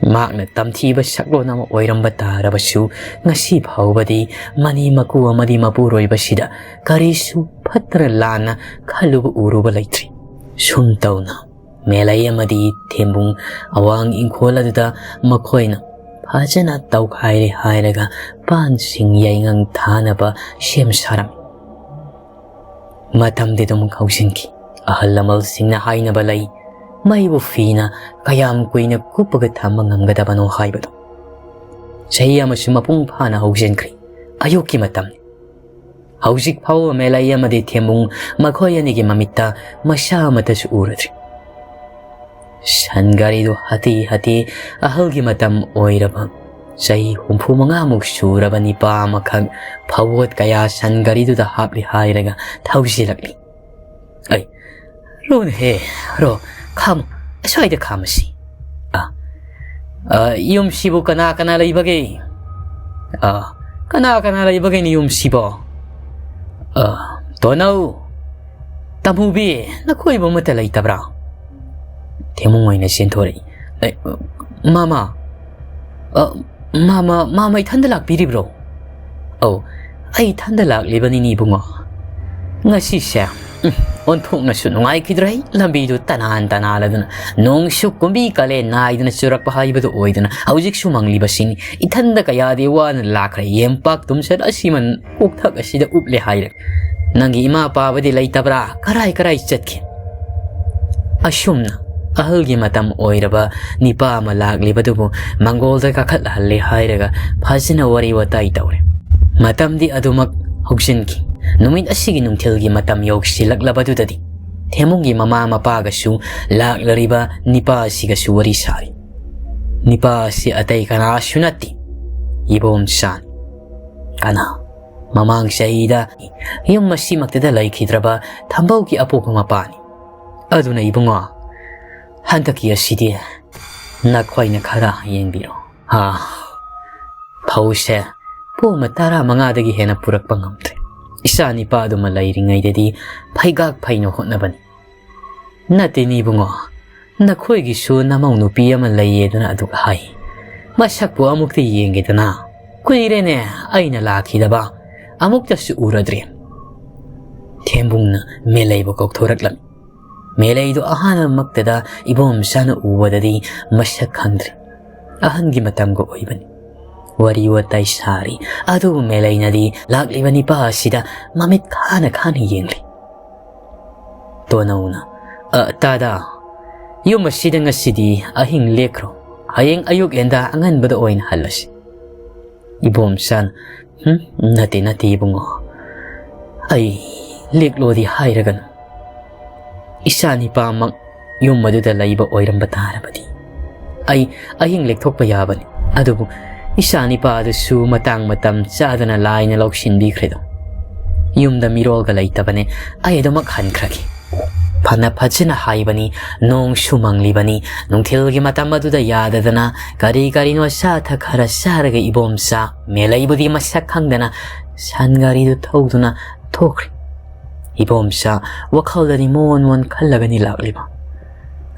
ꯃꯍꯥꯛꯅ ꯇꯝꯊꯤꯕ ꯁꯛꯂꯣꯟ ꯑꯃ ꯑꯣꯏꯔꯝꯕ ꯇꯥꯔꯕꯁꯨ, ꯉꯁꯤ ꯐꯥꯎꯕꯗꯤ ꯃꯅꯤ ꯃꯀꯨ ꯑꯃꯗꯤ ꯃꯄꯨꯔꯣꯏꯕꯁꯤꯗ ꯀꯔꯤꯁꯨ ꯐꯠꯇ꯭ꯔ ꯂꯥꯟꯅ ꯈꯜꯂꯨꯕ ꯎꯔꯨꯕ ꯂꯩꯇ꯭ꯔꯤ꯫ ꯁꯨꯝ ꯇꯧꯅ ꯃꯦꯂꯩ ꯑꯃꯗꯤ ꯊꯦꯝꯕꯨꯡ ꯑꯋꯥꯡ ꯏꯪꯈꯣꯜ ꯑꯗꯨꯗ ꯃꯈꯣꯏꯅ ꯐꯖꯅ ꯇꯧꯈꯥꯏꯔꯦ ꯍꯥꯏꯔꯒ ꯄꯥꯟꯁꯤꯡ ꯌꯥꯏꯉꯪ ꯊꯥꯅꯕ ꯁꯦꯝ ꯁꯥꯔꯝꯃꯤ꯫ ꯃꯇꯝꯗꯤ ꯑꯗꯨꯝ ꯍꯧꯖꯤꯟꯈꯤ꯫ ꯑꯍꯜ ꯂꯃꯟꯁꯤꯡꯅ ꯍꯥꯏꯅꯕ ꯂꯩ, ꯃꯩꯕꯨ ꯐꯤꯅ ꯀꯌꯥꯝ ꯀꯨꯏꯅ ꯀꯨꯞꯄꯒ ꯊꯝꯕ ꯉꯝꯒꯗꯕꯅꯣ ꯍꯥꯏꯕꯗꯨ꯫ ꯆꯍꯤ ꯑꯃꯁꯨ ꯃꯄꯨꯡ ꯐꯥꯅ ꯍꯧꯖꯤꯟꯈ꯭ꯔꯦ꯫ ꯑꯌꯨꯛꯀꯤ ꯃꯇꯝꯅꯤ꯫ ꯍꯧꯖꯤꯛ ꯐꯥꯎꯕ ꯃꯦꯂꯩ ꯑꯃꯗꯤ ꯊꯦꯝꯕꯨꯡ ꯃꯈꯣꯏ ꯑꯅꯤꯒꯤ ꯃꯃꯤꯠꯇ ꯃꯁꯥ ꯑꯃꯠꯇꯁꯨ ꯎꯔꯗ꯭ꯔꯤ꯫ ꯁꯟ ꯒꯥꯔꯤꯗꯨ ꯍꯥꯇꯦ ꯍꯥꯇꯦ ꯑꯍꯜꯒꯤ ꯃꯇꯝ ꯑꯣꯏꯔꯕ, ꯆꯍꯤ ꯍꯨꯝꯐꯨ ꯃꯉꯥꯃꯨꯛ ꯁꯨꯔꯕ ꯅꯤꯄꯥ ꯑꯃꯈꯛ ꯐꯧꯕꯣꯠ ꯀꯌꯥ ꯁꯟ ꯒꯥꯔꯤꯗꯨꯗ ꯍꯥꯞꯂꯤ ꯍꯥꯏꯔꯒ ꯊꯧꯖꯤꯜꯂꯛꯂꯤ꯫ "ꯑꯩ, ꯔꯣꯅꯦꯍꯦ, ꯔꯣ, ꯈꯥꯝꯃꯨ, ꯑꯁ꯭ꯋꯥꯏꯗ ꯈꯥꯝꯃꯁꯤ꯫ ꯑ, ꯑ, ꯌꯨꯝꯁꯤꯕꯨ ꯀꯅꯥ ꯀꯅꯥ ꯂꯩꯕꯒꯦ? ꯑ, ꯀꯅꯥ ꯀꯅꯥ ꯂꯩꯕꯒꯦꯅꯦ ꯌꯨꯝꯁꯤꯕꯣ? ꯑ, ꯇꯣꯅꯧ, ꯇꯥꯃꯨꯕꯤ, ꯅꯈꯣꯏꯕꯨ ꯑꯃꯠꯇ ꯂꯩꯇꯕ꯭ꯔꯥ?" ꯊꯦꯝꯕꯨꯡ ꯑꯣꯏꯅ ꯆꯦꯟꯊꯣꯔꯛꯏ꯫ "ꯑꯦ, ꯃꯥꯃ, ꯑ, ꯃꯥꯃ, ꯃꯥꯃ ꯏꯊꯟꯗ ꯂꯥꯛꯄꯤꯔꯤꯕ꯭ꯔꯣ?" "ꯑꯧ, ꯑꯩ ꯏꯊꯟꯗ ꯂꯥꯛꯂꯤꯕꯅꯤꯅꯦ ꯏꯕꯨꯡꯉꯣ꯫ ꯉꯁꯤꯁꯦ, ꯎꯝ, ꯑꯣꯟꯊꯣꯛꯅꯁꯨ ꯅꯨꯡꯉꯥꯏꯈꯤꯗ꯭ꯔꯦ꯫ ꯂꯝꯕꯤꯗꯨ ꯇꯅꯥꯟ ꯇꯅꯥꯜꯂꯗꯅ, ꯅꯣꯡꯁꯨ ꯀꯨꯝꯕꯤ ꯀꯥꯂꯦꯟ ꯅꯥꯏꯗꯅ ꯆꯨꯔꯛꯄ ꯍꯥꯏꯕꯗꯨ ꯑꯣꯏꯗꯅ ꯍꯧꯖꯤꯛꯁꯨ ꯃꯪꯂꯤꯕꯁꯤꯅꯤ꯫ ꯏꯊꯟꯗ ꯀꯌꯥꯗꯤ ꯋꯥꯅ ꯂꯥꯛꯈ꯭ꯔꯦ꯫ ꯌꯦꯝꯄꯥꯛ ꯇꯨꯝꯁꯠ ꯑꯁꯤꯃ ꯀꯣꯛꯊꯛ ꯑꯁꯤꯗ ꯎꯞꯂꯦ ꯍꯥꯏꯔꯦ꯫ ꯅꯪꯒꯤ ꯏꯃꯥ ꯄꯥꯕꯗꯤ ꯂꯩꯇꯕ꯭ꯔꯥ? ꯀꯔꯥꯏ ꯀꯔꯥꯏ ꯆꯠꯈꯤ?" ꯑꯁꯨꯝꯅ ꯑꯍꯜꯒꯤ ꯃꯇꯝ ꯑꯣꯏꯔꯕ ꯅꯤꯄꯥ ꯑꯃ ꯂꯥꯛꯂꯤꯕꯗꯨꯕꯨ ꯃꯪꯒꯣꯜꯗ ꯀꯥꯈꯠꯍꯜꯂꯦ ꯍꯥꯏꯔꯒ ꯐꯖꯅ ꯋꯥꯔꯤ ꯋꯥꯇꯥꯏ ꯇꯧꯔꯦ꯫ ꯃꯇꯝꯗꯤ ꯑꯗꯨꯃꯛ ꯍꯧꯖꯤꯟꯈꯤ꯫ ꯅꯨꯃꯤꯠ ꯑꯁꯤꯒꯤ ꯅꯨꯡꯊꯤꯜꯒꯤ ꯃꯇꯝ ꯌꯧꯁꯤꯜꯂꯛꯂꯕꯗꯨꯗꯗꯤ ꯊꯦꯝꯕꯨꯡꯒꯤ ꯃꯃꯥ ꯃꯄꯥꯒꯁꯨ ꯂꯥꯛꯂꯔꯤꯕ ꯅꯤꯄꯥ ꯑꯁꯤꯒꯁꯨ ꯋꯥꯔꯤ ꯁꯥꯔꯤ꯫ ꯅꯤꯄꯥ ꯑꯁꯤ ꯑꯇꯩ ꯀꯅꯥꯁꯨ ꯅꯠꯇꯦ, ꯏꯕꯣꯝꯆꯥꯅꯤ꯫ "ꯀꯅꯥ? ꯃꯃꯥꯡ ꯆꯍꯤꯗ ꯌꯨꯝ ꯑꯁꯤꯃꯛꯇꯗ ꯂꯩꯈꯤꯗ꯭ꯔꯕ ꯊꯝꯕꯧꯒꯤ ꯑꯄꯣꯛꯄ ꯃꯄꯥꯅꯤ꯫ ꯑꯗꯨꯅ ꯏꯕꯨꯡꯉꯣ, ꯍꯟꯗꯛꯀꯤ ꯑꯁꯤꯗꯤ ꯅꯈꯣꯏꯅ ꯈꯔ ꯌꯦꯡꯕꯤꯔꯣ꯫ ꯍꯥ, ꯐꯧꯁꯦ ꯄꯣꯃ ꯇꯔꯥ ꯃꯉꯥꯗꯒꯤ ꯍꯦꯟꯅ ꯄꯨꯔꯛꯄ ꯉꯝꯗ꯭ꯔꯦ꯫ ꯏꯆꯥ ꯅꯤꯄꯥꯗꯨꯃ ꯂꯩꯔꯤꯉꯩꯗꯗꯤ ꯐꯩꯒꯥꯛ ꯐꯩꯅ ꯍꯣꯠꯅꯕꯅꯤ꯫ ꯅꯠꯇꯦꯅꯦ ꯏꯕꯨꯡꯉꯣ, ꯅꯈꯣꯏꯒꯤꯁꯨ ꯅꯃꯧ ꯅꯨꯄꯤ ꯑꯃ ꯂꯩꯌꯦꯗꯅ ꯑꯗꯨꯛ ꯍꯥꯏ꯫ ꯃꯁꯛꯄꯨ ꯑꯃꯨꯛꯇ ꯌꯦꯡꯒꯦꯗꯅ꯫ ꯀꯨꯏꯔꯦꯅꯦ ꯑꯩꯅ ꯂꯥꯛꯈꯤꯗꯕ, ꯑꯃꯨꯛꯇꯁꯨ ꯎꯔꯗ꯭ꯔꯦ꯫ ꯊꯦꯝꯕꯨꯡꯅ ꯃꯦꯂꯩꯕꯨ ꯀꯧꯊꯣꯔꯛꯂꯝꯃꯤ꯫ ꯃꯦꯂꯩꯗꯨ ꯑꯍꯥꯟꯕꯃꯛꯇꯗ ꯏꯕꯣꯝꯆꯥꯅ ꯎꯕꯗꯗꯤ ꯃꯁꯛ ꯈꯪꯗ꯭ꯔꯦ꯫ ꯑꯍꯟꯒꯤ ꯃꯇꯝꯒ ꯑꯣꯏꯕꯅꯤ꯫ ꯋꯥꯔꯤ ꯋꯥꯇꯥꯏ ꯁꯥꯔꯤ꯫ ꯑꯗꯨꯕꯨ ꯃꯦꯂꯩꯅꯗꯤ ꯂꯥꯛꯂꯤꯕ ꯅꯤꯄꯥ ꯑꯁꯤꯗ ꯃꯃꯤꯠ ꯈꯥꯅ ꯈꯥꯅ ꯌꯦꯡꯂꯤ꯫ ꯇꯣꯅꯧꯅ, "ꯑ, ꯇꯥꯗ, ꯌꯨꯝ ꯑꯁꯤꯗ ꯉꯁꯤꯗꯤ ꯑꯍꯤꯡ ꯂꯦꯛꯈ꯭ꯔꯣ꯫ ꯍꯌꯦꯡ ꯑꯌꯨꯛ ꯉꯟꯇꯥ ꯑꯉꯟꯕꯗ ꯑꯣꯏꯅ ꯍꯜꯂꯁꯤ꯫" ꯏꯕꯣꯝꯆꯥꯅ, "ꯍꯨꯝ, ꯅꯠꯇꯦ, ꯅꯠꯇꯦ ꯏꯕꯨꯡꯉꯣ꯫ ꯑꯩ ꯂꯦꯛꯂꯣꯗꯤ ꯍꯥꯏꯔꯒꯅꯨ꯫ ꯏꯆꯥ ꯅꯤꯄꯥꯃꯛ ꯌꯨꯝ ꯑꯗꯨꯗ ꯂꯩꯕ ꯑꯣꯏꯔꯝꯕ ꯇꯥꯔꯕꯗꯤ ꯑꯩ ꯑꯍꯤꯡ ꯂꯦꯛꯊꯣꯛꯄ ꯌꯥꯕꯅꯤ꯫ ꯑꯗꯨꯕꯨ ꯏꯆꯥ ꯅꯤꯄꯥ ꯑꯗꯨꯁꯨ ꯃꯇꯥꯡ ꯃꯇꯝ ꯆꯥꯗꯅ ꯂꯥꯏꯅ ꯂꯧꯁꯤꯟꯕꯤꯈ꯭ꯔꯦꯗꯣ꯫ ꯌꯨꯝꯗ ꯃꯤꯔꯣꯜꯒ ꯂꯩꯇꯕꯅꯦ꯫ ꯑꯩ ꯑꯗꯨꯃꯛ ꯍꯟꯈ꯭ꯔꯒꯦ꯫ ꯐꯅ ꯐꯖꯅ ꯍꯥꯏꯕꯅꯤ, ꯅꯣꯡꯁꯨ ꯃꯪꯂꯤꯕꯅꯤ꯫ ꯅꯨꯡꯊꯤꯜꯒꯤ ꯃꯇꯝ ꯑꯗꯨꯗ ꯌꯥꯗꯗꯅ ꯀꯔꯤ ꯀꯔꯤꯅꯣ ꯑꯆꯥ ꯑꯊꯛ ꯈꯔ ꯆꯥꯔꯒ ꯏꯕꯣꯝꯆꯥ ꯃꯦꯂꯩꯕꯨꯗꯤ ꯃꯁꯛ ꯈꯪꯗꯅ ꯁꯟ ꯒꯥꯔꯤꯗꯨ ꯊꯧꯗꯨꯅ ꯊꯣꯛꯈ꯭ꯔꯦ꯫ ꯏꯕꯣꯝꯆꯥ ꯋꯥꯈꯜꯗꯗꯤ ꯃꯣꯟ ꯃꯣꯟ ꯈꯜꯂꯒꯅꯤ ꯂꯥꯛꯂꯤꯕ꯫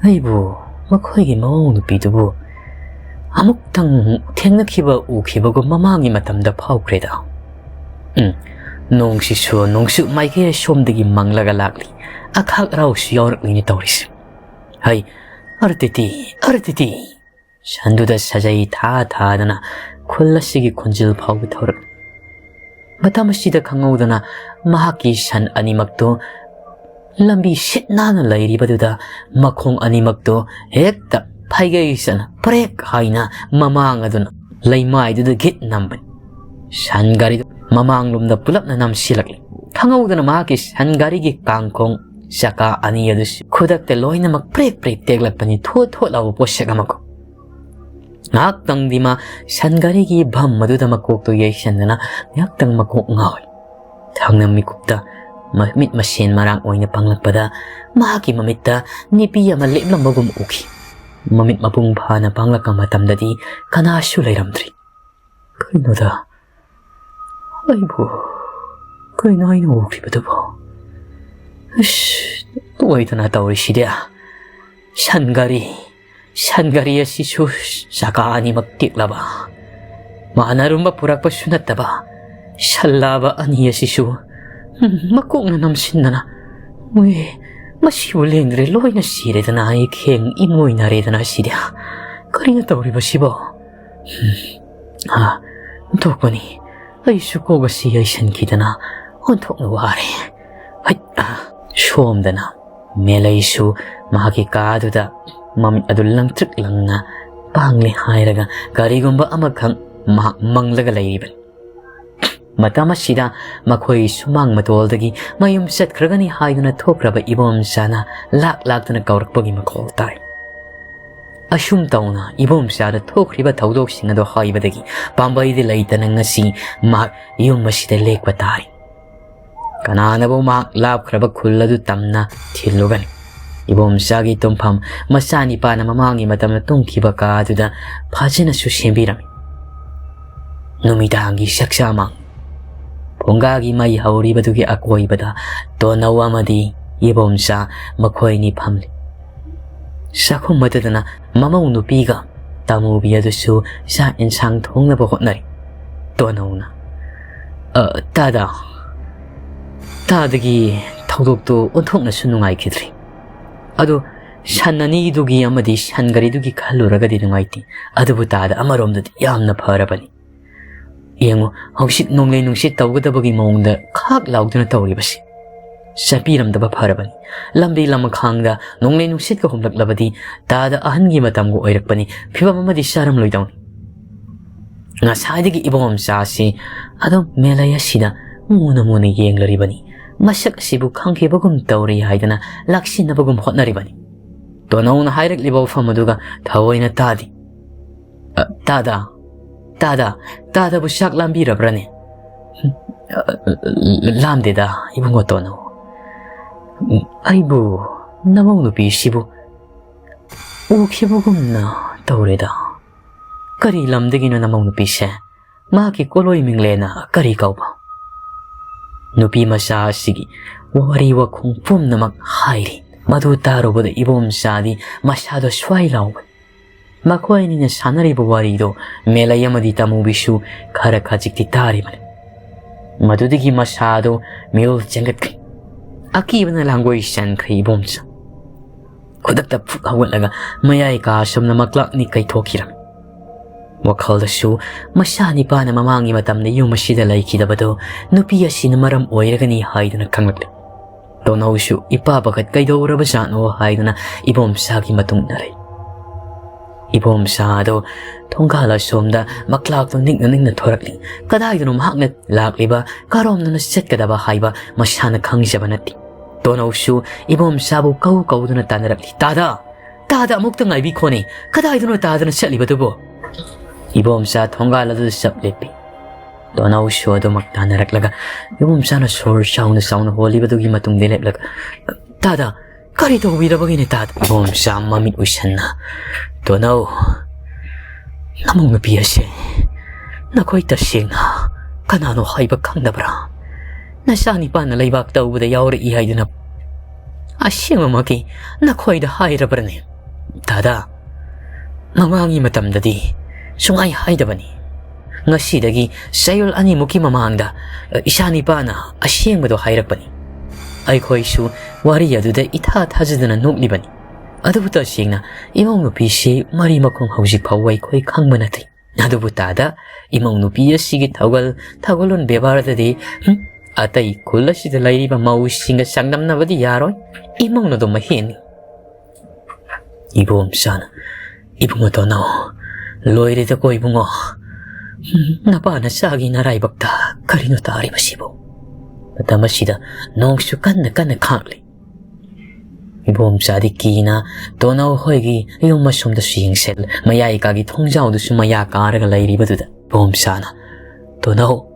ꯑꯩꯕꯨ ꯃꯈꯣꯏꯒꯤ ꯃꯑꯣꯡ ꯅꯨꯄꯤꯗꯨꯕꯨ ꯑꯃꯨꯛꯇꯪ ꯊꯦꯡꯅꯈꯤꯕ ꯎꯈꯤꯕꯒꯨꯝ ꯃꯃꯥꯡꯒꯤ ꯃꯇꯝꯗ ꯐꯥꯎꯈ꯭ꯔꯦꯗ꯫ ꯎꯝ, ꯅꯣꯡꯁꯤꯁꯨ ꯅꯣꯡꯆꯨꯞ ꯃꯥꯏꯀꯩ ꯁꯣꯝꯗꯒꯤ ꯃꯪꯂꯒ ꯂꯥꯛꯂꯤ꯫ ꯑꯈꯥꯛ ꯑꯔꯥꯎꯁꯨ ꯌꯥꯎꯔꯛꯂꯤꯅꯦ ꯇꯧꯔꯤꯁꯦ꯫ ꯍꯩ, ꯑꯔꯇꯤꯇꯤ, ꯑꯔꯇꯤꯇꯤ! ꯁꯟꯗꯨꯗ ꯁꯥꯖꯩ ꯊꯥ ꯊꯥꯗꯅ ꯈꯨꯜ ꯑꯁꯤꯒꯤ ꯈꯣꯟꯖꯦꯜ ꯐꯥꯎꯕ ꯊꯧꯔꯛꯂꯤ꯫ ꯃꯇꯝ ꯑꯁꯤꯗ ꯈꯪꯍꯧꯗꯅ ꯃꯍꯥꯛꯀꯤ ꯁꯟ ꯑꯅꯤꯃꯛꯇꯨ ꯂꯝꯕꯤ ꯁꯤꯠ ꯅꯥꯟꯅ ꯂꯩꯔꯤꯕꯗꯨꯗ ꯃꯈꯣꯡ ꯑꯅꯤꯃꯛꯇꯨ ꯍꯦꯛꯇ ꯐꯩꯒꯩ ꯆꯠꯅ ꯄ꯭ꯔꯦꯛ ꯍꯥꯏꯅ ꯃꯃꯥꯡ ꯑꯗꯨꯅ ꯂꯩꯃꯥꯏꯗꯨꯗ ꯒꯤꯠ ꯅꯝꯕꯅꯤ꯫ ꯁꯟ ꯒꯥꯔꯤꯗꯨ ꯃꯃꯥꯡꯂꯣꯝꯗ ꯄꯨꯂꯞꯅ ꯅꯝꯁꯤꯜꯂꯛꯂꯤ꯫ ꯈꯪꯍꯧꯗꯅ ꯃꯍꯥꯛꯀꯤ ꯁꯟ ꯒꯥꯔꯤꯒꯤ ꯀꯥꯡꯈꯣꯡ ꯆꯀꯥ ꯑꯅꯤ ꯑꯗꯨꯁꯨ ꯈꯨꯗꯛꯇ ꯂꯣꯏꯅꯃꯛ ꯄ꯭ꯔꯦꯛ ꯄ꯭ꯔꯦꯛ ꯇꯦꯛꯂꯛꯄꯅꯤ, ꯊꯣꯠ ꯊꯣꯠ ꯂꯥꯎꯕ ꯄꯣꯠꯁꯛ ꯑꯃꯒꯨꯝ꯫ ꯉꯥꯏꯍꯥꯛꯇꯪꯗꯤ ꯃꯥ ꯁꯟ ꯒꯥꯔꯤꯒꯤ ꯚꯝ ꯑꯗꯨꯗ ꯃꯀꯣꯛꯇꯣ ꯌꯩꯁꯟꯗꯅ ꯉꯥꯏꯍꯥꯛꯇꯪ ꯃꯀꯣꯛ ꯉꯥꯎꯏ꯫ ꯊꯪꯅ ꯃꯤꯀꯨꯞꯇ ꯃꯃꯤꯠ ꯃꯁꯦꯟ ꯃꯔꯥꯡ ꯑꯣꯏꯅ ꯄꯥꯡꯂꯛꯄꯗ ꯃꯍꯥꯛꯀꯤ ꯃꯃꯤꯠꯇ ꯅꯨꯄꯤ ꯑꯃ ꯂꯦꯞꯂꯝꯕꯒꯨꯝ ꯎꯈꯤ꯫ ꯃꯃꯤꯠ ꯃꯄꯨꯡ ꯐꯥꯅ ꯄꯥꯡꯂꯛꯄ ꯃꯇꯝꯗꯗꯤ ꯀꯅꯥꯁꯨ ꯂꯩꯔꯝꯗ꯭ꯔꯤ꯫ "ꯀꯩꯅꯣꯗ, ꯑꯩꯕꯨ ꯀꯩꯅꯣ ꯑꯩꯅ ꯎꯈ꯭ꯔꯤꯕꯗꯨꯕꯨ? ꯑꯁ, ꯂꯣꯏꯗꯅ ꯇꯧꯔꯤꯁꯤꯗꯤ꯫ ꯁꯟ ꯒꯥꯔꯤ, ꯁꯟ ꯒꯥꯔꯤ ꯑꯁꯤꯁꯨ ꯆꯀꯥ ꯑꯅꯤꯃꯛ ꯇꯦꯛꯂꯕ, ꯃꯥꯟꯅꯔꯨꯝꯕ ꯄꯨꯔꯛꯄꯁꯨ ꯅꯠꯇꯕ, ꯁꯜꯂꯥꯕ ꯑꯅꯤ ꯑꯁꯤꯁꯨ, ꯎꯝ, ꯃꯀꯣꯛꯅ ꯅꯝꯁꯤꯟꯗꯅ, ꯎꯏ, ꯃꯁꯤꯕꯨ ꯂꯦꯡꯗ꯭ꯔꯦ, ꯂꯣꯏꯅ ꯁꯤꯔꯦꯗꯅ, ꯑꯩ ꯈꯦꯡ ꯏꯃꯣꯏꯅꯔꯦꯗꯅ ꯁꯤꯗꯤ꯫ ꯀꯔꯤꯅꯣ ꯇꯧꯔꯤꯕꯁꯤꯕꯣ?" ꯎꯝ, ꯑꯥ, ꯑꯣꯟꯊꯣꯛꯄꯅꯤ꯫ ꯑꯩꯁꯨ ꯀꯣꯛ ꯑꯁꯤ ꯌꯩꯁꯟꯈꯤꯗꯅ ꯑꯣꯟꯊꯣꯛꯅ ꯋꯥꯔꯦ꯫ ꯍꯩꯠ, ꯑꯥ꯫ ꯁꯣꯝꯗꯅ ꯃꯦꯂꯩꯁꯨ ꯃꯍꯥꯛꯀꯤ ꯀꯥꯗꯨꯗ ꯃꯃꯤꯠ ꯑꯗꯨ ꯂꯪꯇ꯭ꯔꯤꯛ ꯂꯪꯅ ꯄꯥꯡꯂꯦ ꯍꯥꯏꯔꯒ ꯀꯔꯤꯒꯨꯝꯕ ꯑꯃꯈꯛ ꯃꯍꯥꯛ ꯃꯪꯂꯒ ꯂꯩꯔꯤꯕꯅꯤ꯫ ꯃꯇꯝ ꯑꯁꯤꯗ ꯃꯈꯣꯏ ꯁꯨꯃꯥꯡ ꯃꯇꯣꯜꯗꯒꯤ ꯃꯌꯨꯝ ꯆꯠꯈ꯭ꯔꯒꯅꯤ ꯍꯥꯏꯗꯨꯅ ꯊꯣꯛꯈ꯭ꯔꯕ ꯏꯕꯣꯝꯆꯥꯅ ꯂꯥꯛ ꯂꯥꯛꯇꯨꯅ ꯀꯧꯔꯛꯄꯒꯤ ꯃꯈꯣꯜ ꯇꯥꯏ꯫ ꯑꯁꯨꯝ ꯇꯧꯅ ꯏꯕꯣꯝꯆꯥꯗ ꯊꯣꯛꯈ꯭ꯔꯤꯕ ꯊꯧꯗꯣꯛꯁꯤꯡ ꯑꯗꯨ ꯍꯥꯏꯕꯗꯒꯤ ꯄꯥꯝꯕꯩꯗꯤ ꯂꯩꯇꯅ ꯉꯁꯤ ꯃꯍꯥꯛ ꯌꯨꯝ ꯑꯁꯤꯗ ꯂꯦꯛꯄ ꯇꯥꯔꯤ꯫ ꯀꯅꯥꯅꯕꯨ ꯃꯍꯥꯛ ꯂꯥꯞꯈ꯭ꯔꯕ ꯈꯨꯜ ꯑꯗꯨ ꯇꯝꯅ ꯊꯤꯜꯂꯨꯒꯅꯤ? ꯏꯕꯣꯝꯆꯥꯒꯤ ꯇꯨꯝꯐꯝ, ꯃꯆꯥꯅꯤꯄꯥꯅ ꯃꯃꯥꯡꯒꯤ ꯃꯇꯝꯗ ꯇꯨꯝꯈꯤꯕ ꯀꯥ ꯑꯗꯨꯗ ꯐꯖꯅꯁꯨ ꯁꯦꯝꯕꯤꯔꯝꯃꯤ꯫ ꯅꯨꯃꯤꯗꯥꯡꯒꯤ ꯆꯥꯛꯆꯥꯃꯥꯡ, ꯐꯨꯡꯒꯥꯒꯤ ꯃꯩ ꯍꯧꯔꯤꯕꯗꯨꯒꯤ ꯑꯀꯣꯏꯕꯗ ꯇꯣꯅꯧ ꯑꯃꯗꯤ ꯏꯕꯣꯝꯆꯥ ꯃꯈꯣꯏꯅꯤ ꯐꯝꯂꯤ꯫ ꯆꯥꯛꯈꯨꯝ ꯑꯗꯨꯗꯅ ꯃꯃꯧ ꯅꯨꯄꯤꯒ ꯇꯥꯃꯨꯕꯤ ꯑꯗꯨꯁꯨ ꯆꯥꯛ ꯏꯟꯁꯥꯡ ꯊꯣꯡꯅꯕ ꯍꯣꯠꯅꯔꯤ꯫ ꯇꯣꯅꯧꯅ, "ꯑ, ꯇꯥꯗ, ꯇꯥꯗꯒꯤ ꯊꯧꯗꯣꯛꯇꯨ ꯑꯣꯟꯊꯣꯛꯅꯁꯨ ꯅꯨꯡꯉꯥꯏꯈꯤꯗ꯭ꯔꯤ꯫ ꯑꯗꯣ ꯁꯟ ꯑꯅꯤꯗꯨꯒꯤ ꯑꯃꯗꯤ ꯁꯟ ꯒꯥꯔꯤꯗꯨꯒꯤ ꯈꯜꯂꯨꯔꯒꯗꯤ ꯅꯨꯡꯉꯥꯏꯇꯦ꯫ ꯑꯗꯨꯕꯨ ꯇꯥꯗ ꯑꯃꯔꯣꯝꯗꯗꯤ ꯌꯥꯝꯅ ꯐꯔꯕꯅꯤ꯫ ꯌꯦꯡꯉꯨ, ꯍꯧꯖꯤꯛ ꯅꯣꯡꯂꯩ ꯅꯨꯡꯁꯤꯠ ꯇꯧꯒꯗꯕꯒꯤ ꯃꯑꯣꯡꯗ ꯈꯥꯛ ꯂꯥꯎꯗꯨꯅ ꯇꯧꯔꯤꯕꯁꯤ꯫ ꯆꯠꯄꯤꯔꯝꯗꯕ ꯐꯔꯕꯅꯤ꯫ ꯂꯝꯕꯤ ꯂꯝꯈꯥꯡꯗ ꯅꯣꯡꯂꯩ ꯅꯨꯡꯁꯤꯠꯀ ꯍꯨꯝꯂꯛꯂꯕꯗꯤ ꯇꯥꯗ ꯑꯍꯟꯒꯤ ꯃꯇꯝꯒ ꯑꯣꯏꯔꯛꯄꯅꯤ, ꯐꯤꯕꯝ ꯑꯃꯗꯤ ꯆꯥꯔꯝꯂꯣꯏꯗꯧꯅꯤ꯫" ꯉꯁꯥꯏꯗꯒꯤ ꯏꯕꯣꯝꯆꯥꯁꯤ ꯑꯗꯨꯝ ꯃꯦꯂꯩ ꯑꯁꯤꯗ ꯃꯨꯅ ꯃꯨꯅ ꯌꯦꯡꯂꯔꯤꯕꯅꯤ꯫ ꯃꯁꯛ ꯑꯁꯤꯕꯨ ꯈꯪꯈꯤꯕꯒꯨꯝ ꯇꯧꯔꯤ ꯍꯥꯏꯗꯅ ꯂꯥꯛꯁꯤꯟꯅꯕꯒꯨꯝ ꯍꯣꯠꯅꯔꯤꯕꯅꯤ꯫ ꯇꯣꯅꯧꯅ ꯍꯥꯏꯔꯛꯂꯤꯕ ꯋꯥꯐꯝ ꯑꯗꯨꯒ ꯊꯑꯣꯏꯅ ꯇꯥꯗꯦ꯫ "ꯑ, ꯇꯥꯗ, ꯇꯥꯗ, ꯇꯥꯗꯕꯨ ꯆꯥꯛ ꯂꯥꯝꯕꯤꯔꯕ꯭ꯔꯅꯦ?" "ꯑ, ꯂꯥꯝꯗꯦꯗ, ꯏꯕꯨꯡꯉꯣ ꯇꯣꯅꯧ꯫ ꯑꯩꯕꯨ ꯅꯃꯧ ꯅꯨꯄꯤꯁꯤꯕꯨ ꯎꯈꯤꯕꯒꯨꯝꯅ ꯇꯧꯔꯦꯗ꯫ ꯀꯔꯤ ꯂꯝꯗꯒꯤꯅꯣ ꯅꯃꯧ ꯅꯨꯄꯤꯁꯦ? ꯃꯍꯥꯛꯀꯤ ꯀꯣꯂꯣꯏ ꯃꯤꯡꯂꯦꯟꯅ ꯀꯔꯤ ꯀꯧꯕ?" ꯅꯨꯄꯤ ꯃꯆꯥ ꯑꯁꯤꯒꯤ ꯋꯥꯔꯤ ꯋꯥꯈꯨꯝ ꯄꯨꯝꯅꯃꯛ ꯍꯥꯏꯔꯤ꯫ ꯃꯗꯨ ꯇꯥꯔꯨꯕꯗ ꯏꯕꯣꯝꯆꯥꯗꯤ ꯃꯁꯥꯗꯣ ꯁ꯭ꯋꯥꯏ ꯂꯥꯎꯕꯅꯤ꯫ ꯃꯈꯣꯏ ꯑꯅꯤꯅ ꯁꯥꯟꯅꯔꯤꯕ ꯋꯥꯔꯤꯗꯣ ꯃꯦꯂꯩ ꯑꯃꯗꯤ ꯇꯃꯨꯕꯤꯁꯨ ꯈꯔ ꯈꯖꯤꯛꯇꯤ ꯇꯥꯔꯤꯕꯅꯤ꯫ ꯃꯗꯨꯗꯒꯤ ꯃꯁꯥꯗꯣ ꯃꯤꯍꯨꯜ ꯆꯦꯟꯒꯠꯈ꯭ꯔꯦ꯫ ꯑꯀꯤꯕꯅ ꯂꯥꯡꯒꯣꯏ ꯆꯟꯈ꯭ꯔꯦ ꯏꯕꯣꯝꯆꯥ꯫ ꯈꯨꯗꯛꯇ ꯐꯨꯛ ꯍꯧꯒꯠꯂꯒ ꯃꯌꯥꯏ ꯀꯥ ꯑꯁꯣꯝꯅ ꯃꯀ꯭ꯂꯥꯛꯅꯤ ꯀꯩꯊꯣꯛꯈꯤꯔꯝꯃꯤ꯫ ꯋꯥꯈꯜꯗꯁꯨ ꯃꯁꯥ ꯅꯤꯄꯥꯅ ꯃꯃꯥꯡꯒꯤ ꯃꯇꯝꯗ ꯌꯨꯝ ꯑꯁꯤꯗ ꯂꯩꯈꯤꯗꯕꯗꯣ ꯅꯨꯄꯤ ꯑꯁꯤꯅ ꯃꯔꯝ ꯑꯣꯏꯔꯒꯅꯤ ꯍꯥꯏꯗꯨꯅ ꯈꯪꯂꯛꯂꯦ꯫ ꯇꯣꯅꯧꯁꯨ ꯏꯄꯥ ꯄꯥꯈꯠ ꯀꯩꯗꯧꯔꯕꯖꯥꯠꯅꯣ ꯍꯥꯏꯗꯨꯅ ꯏꯕꯣꯝꯆꯥꯒꯤ ꯃꯇꯨꯡ ꯏꯟꯅꯔꯦ꯫ ꯏꯕꯣꯝꯆꯥ ꯑꯗꯣ ꯊꯣꯡꯒꯥꯜ ꯑꯁꯣꯝꯗ ꯃꯀ꯭ꯂꯥꯛꯇꯣ ꯅꯤꯛꯅ ꯅꯤꯛꯅ ꯊꯣꯔꯛꯂꯤ꯫ ꯀꯗꯥꯏꯗꯅꯣ ꯃꯍꯥꯛꯅ ꯂꯥꯛꯂꯤꯕ, ꯀꯔꯣꯝꯗꯅ ꯆꯠꯀꯗꯕ ꯍꯥꯏꯕ ꯃꯁꯥꯅ ꯈꯪꯖꯕ ꯅꯠꯇꯦ꯫ ꯇꯣꯅꯧꯁꯨ ꯏꯕꯣꯝꯆꯥꯕꯨ ꯀꯧ ꯀꯧꯗꯨꯅ ꯇꯥꯟꯅꯔꯛꯂꯤ꯫ "ꯇꯥꯗ! ꯇꯥꯗ, ꯑꯃꯨꯛꯇ ꯉꯥꯏꯕꯤꯈꯣꯅꯦ꯫ ꯀꯗꯥꯏꯗꯅꯣ ꯇꯥꯗꯅ ꯆꯠꯂꯤꯕꯗꯨꯕꯣ?" ꯏꯕꯣꯝꯆꯥ ꯊꯣꯡꯒꯥꯜ ꯑꯗꯨꯗ ꯆꯞ ꯂꯦꯞꯄꯤ꯫ ꯇꯣꯅꯧꯁꯨ ꯑꯗꯨꯃꯛ ꯇꯥꯟꯅꯔꯛꯂꯒ ꯏꯕꯣꯝꯆꯥꯅ ꯁꯣꯔ ꯆꯥꯎꯅ ꯆꯥꯎꯅ ꯍꯣꯜꯂꯤꯕꯗꯨꯒꯤ ꯃꯇꯨꯡꯗ ꯂꯦꯞꯂꯒ, "ꯇꯥꯗ, ꯀꯔꯤ ꯇꯧꯕꯤꯔꯕꯒꯤꯅꯦ ꯇꯥꯗ?" ꯏꯕꯣꯝꯆꯥ ꯃꯃꯤꯠ ꯎꯏꯁꯟꯅ, "ꯇꯣꯅꯧ, ꯅꯃꯧ ꯅꯨꯄꯤ ꯑꯁꯦ ꯅꯈꯣꯏ ꯇꯁꯦꯡꯅ ꯀꯅꯥꯅꯣ ꯍꯥꯏꯕ ꯈꯪꯗꯕ꯭ꯔꯥ? ꯅꯆꯥ ꯅꯤꯄꯥꯅ ꯂꯩꯕꯥꯛ ꯇꯧꯕꯗ ꯌꯥꯎꯔꯛꯏ ꯍꯥꯏꯗꯨꯅ ꯑꯁꯦꯡꯕꯃꯛꯀꯤ ꯅꯈꯣꯏꯗ ꯍꯥꯏꯔꯕ꯭ꯔꯅꯦ? ꯇꯥꯗ, ꯃꯃꯥꯡꯒꯤ ꯃꯇꯝꯗꯗꯤ ꯁꯨꯡꯍꯥꯏ ꯍꯥꯏꯗꯕꯅꯤ꯫ ꯉꯁꯤꯗꯒꯤ ꯆꯌꯣꯜ ꯑꯅꯤꯃꯨꯛꯀꯤ ꯃꯃꯥꯡꯗ, ꯑ, ꯏꯆꯥ ꯅꯤꯄꯥꯅ ꯑꯁꯦꯡꯕꯗꯣ ꯍꯥꯏꯔꯛꯄꯅꯤ꯫ ꯑꯩꯈꯣꯏꯁꯨ ꯋꯥꯔꯤ ꯑꯗꯨꯗ ꯏꯊꯥ ꯊꯥꯖꯗꯅ ꯅꯣꯛꯂꯤꯕꯅꯤ꯫ ꯑꯗꯨꯕꯨ ꯇꯁꯦꯡꯅ ꯏꯃꯧ ꯅꯨꯄꯤꯁꯤ ꯃꯔꯤ ꯃꯈꯣꯡ ꯍꯧꯖꯤꯛ ꯐꯥꯎꯕ ꯑꯩꯈꯣꯏ ꯈꯪꯕ ꯅꯠꯇꯦ꯫ ꯑꯗꯨꯕꯨ ꯇꯥꯗ, ꯏꯃꯧ ꯅꯨꯄꯤ ꯑꯁꯤꯒꯤ ꯊꯧꯒꯜ, ꯊꯧꯒꯜꯂꯣꯟ ꯕꯦꯕꯥꯔꯗꯗꯤ, ꯍꯨꯝ, ꯑꯇꯩ ꯈꯨꯜ ꯑꯁꯤꯗ ꯂꯩꯔꯤꯕ ꯃꯧꯁꯤꯡꯒ ꯆꯥꯡꯗꯝꯅꯕꯗꯤ ꯌꯥꯔꯣꯏ꯫ ꯏꯃꯧꯅ ꯑꯗꯨꯝ ꯃꯍꯦꯟꯅꯤ꯫" ꯏꯕꯣꯝꯆꯥꯅ, "ꯏꯕꯨꯡꯉꯣ ꯇꯣꯅꯧ, ꯂꯣꯏꯔꯦꯗꯀꯣ ꯏꯕꯨꯡꯉꯣ꯫ ꯍꯨꯝ, ꯅꯄꯥ ꯅꯆꯥꯒꯤ ꯅꯔꯥꯏꯕꯛꯇ ꯀꯔꯤꯅꯣ ꯇꯥꯔꯤꯕꯁꯤꯕꯨ?" ꯃꯇꯝ ꯑꯁꯤꯗ ꯅꯣꯡꯁꯨ ꯀꯟꯅ ꯀꯟꯅ ꯈꯥꯛꯂꯤ꯫ ꯏꯕꯣꯝꯆꯥꯗꯤ ꯀꯤꯅ ꯇꯣꯅꯧ ꯍꯣꯏꯒꯤ ꯌꯨꯝ ꯑꯁꯣꯝꯗꯁꯨ ꯌꯦꯡꯁꯤꯜ, ꯃꯌꯥꯏ ꯀꯥꯒꯤ ꯊꯣꯡꯖꯥꯎꯗꯨꯁꯨ ꯃꯌꯥ ꯀꯥꯔꯒ ꯂꯩꯔꯤꯕꯗꯨꯗ ꯏꯕꯣꯝꯆꯥꯅ, "ꯇꯣꯅꯧ,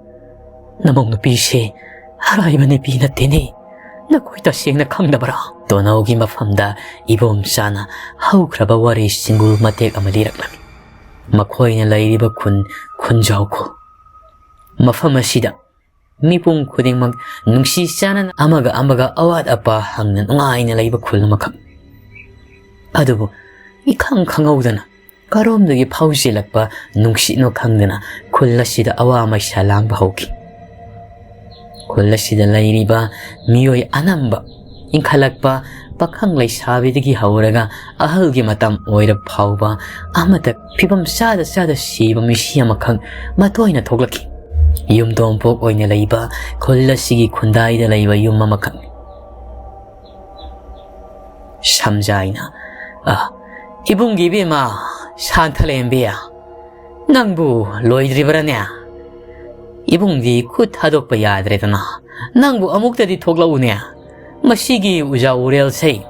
ꯅꯃꯧ ꯅꯨꯄꯤꯁꯦ ꯑꯔꯥꯏꯕ ꯅꯨꯄꯤ ꯅꯠꯇꯦꯅꯦ꯫ ꯅꯈꯣꯏ ꯇꯁꯦꯡꯅ ꯈꯪꯗꯕ꯭ꯔꯥ?" ꯇꯣꯅꯧꯒꯤ ꯃꯐꯝꯗ ꯏꯕꯣꯝꯆꯥꯅ ꯍꯧꯈ꯭ꯔꯕ ꯋꯥꯔꯤ ꯁꯤꯡꯒꯨꯜ ꯃꯇꯦꯛ ꯑꯃ ꯂꯤꯔꯛꯂꯝꯃꯤ꯫ ꯃꯈꯣꯏꯅ ꯂꯩꯔꯤꯕ ꯈꯨꯟ ꯈꯨꯟꯖꯥꯎꯈꯣ꯫ ꯃꯐꯝ ꯑꯁꯤꯗ ꯃꯤꯄꯨꯝ ꯈꯨꯗꯤꯡꯃꯛ ꯅꯨꯡꯁꯤ ꯆꯥꯟꯅꯅ ꯑꯃꯒ ꯑꯃꯒ ꯑꯋꯥꯠ ꯑꯄꯥ ꯍꯪꯅ ꯅꯨꯡꯉꯥꯏꯅ ꯂꯩꯕ ꯈꯨꯜ ꯑꯃꯈꯛ꯫ ꯑꯗꯨꯕꯨ ꯏꯈꯪ ꯈꯪꯍꯧꯗꯅ ꯀꯔꯣꯝꯗꯒꯤ ꯐꯥꯎꯖꯤꯜꯂꯛꯄ ꯅꯨꯡꯁꯤꯠꯅꯣ ꯈꯪꯗꯅ ꯈꯨꯜ ꯑꯁꯤꯗ ꯑꯋꯥ ꯃꯩꯁꯥ ꯂꯥꯡꯕ ꯍꯧꯈꯤ꯫ ꯈꯨꯜ ꯑꯁꯤꯗ ꯂꯩꯔꯤꯕ ꯃꯤꯑꯣꯏ ꯑꯅꯝꯕ, ꯏꯟꯈꯠꯂꯛꯄ ꯄꯥꯈꯪ ꯂꯩꯁꯥꯕꯤꯗꯒꯤ ꯍꯧꯔꯒ ꯑꯍꯜꯒꯤ ꯃꯇꯝ ꯑꯣꯏꯔꯕ ꯐꯥꯎꯕ, ꯑꯃꯠꯇ ꯐꯤꯕꯝ ꯆꯥꯗ ꯆꯥꯗ ꯁꯤꯕ ꯃꯤꯁꯤ ꯑꯃꯈꯛ ꯃꯇꯣꯏꯅ ꯊꯣꯛꯂꯛꯈꯤ꯫ ꯌꯨꯝꯊꯣꯡꯄꯣꯛ ꯑꯣꯏꯅ ꯂꯩꯕ ꯈꯨꯜ ꯑꯁꯤꯒꯤ ꯈꯨꯟꯗꯥꯏꯗ ꯂꯩꯕ ꯌꯨꯝ ꯑꯃꯈꯛꯅꯤ꯫ ꯁꯝꯖꯥꯏꯅ, "ꯑ, ꯏꯕꯨꯡꯒꯤ ꯏꯕꯦꯝꯃ ꯁꯥꯟꯊꯂꯦꯝꯕꯤ, ꯅꯪꯕꯨ ꯂꯣꯏꯗ꯭ꯔꯤꯕꯔꯅꯦ? ꯏꯕꯨꯡꯗꯤ ꯈꯨꯠ ꯊꯥꯗꯣꯛꯄ ꯌꯥꯗ꯭ꯔꯦꯗꯅ, ꯅꯪꯕꯨ ꯑꯃꯨꯛꯇꯗꯤ ꯊꯣꯛꯂꯛꯎꯅꯦ꯫ ꯃꯁꯤꯒꯤ ꯎꯖꯥ ꯎꯔꯦꯜꯁꯦ,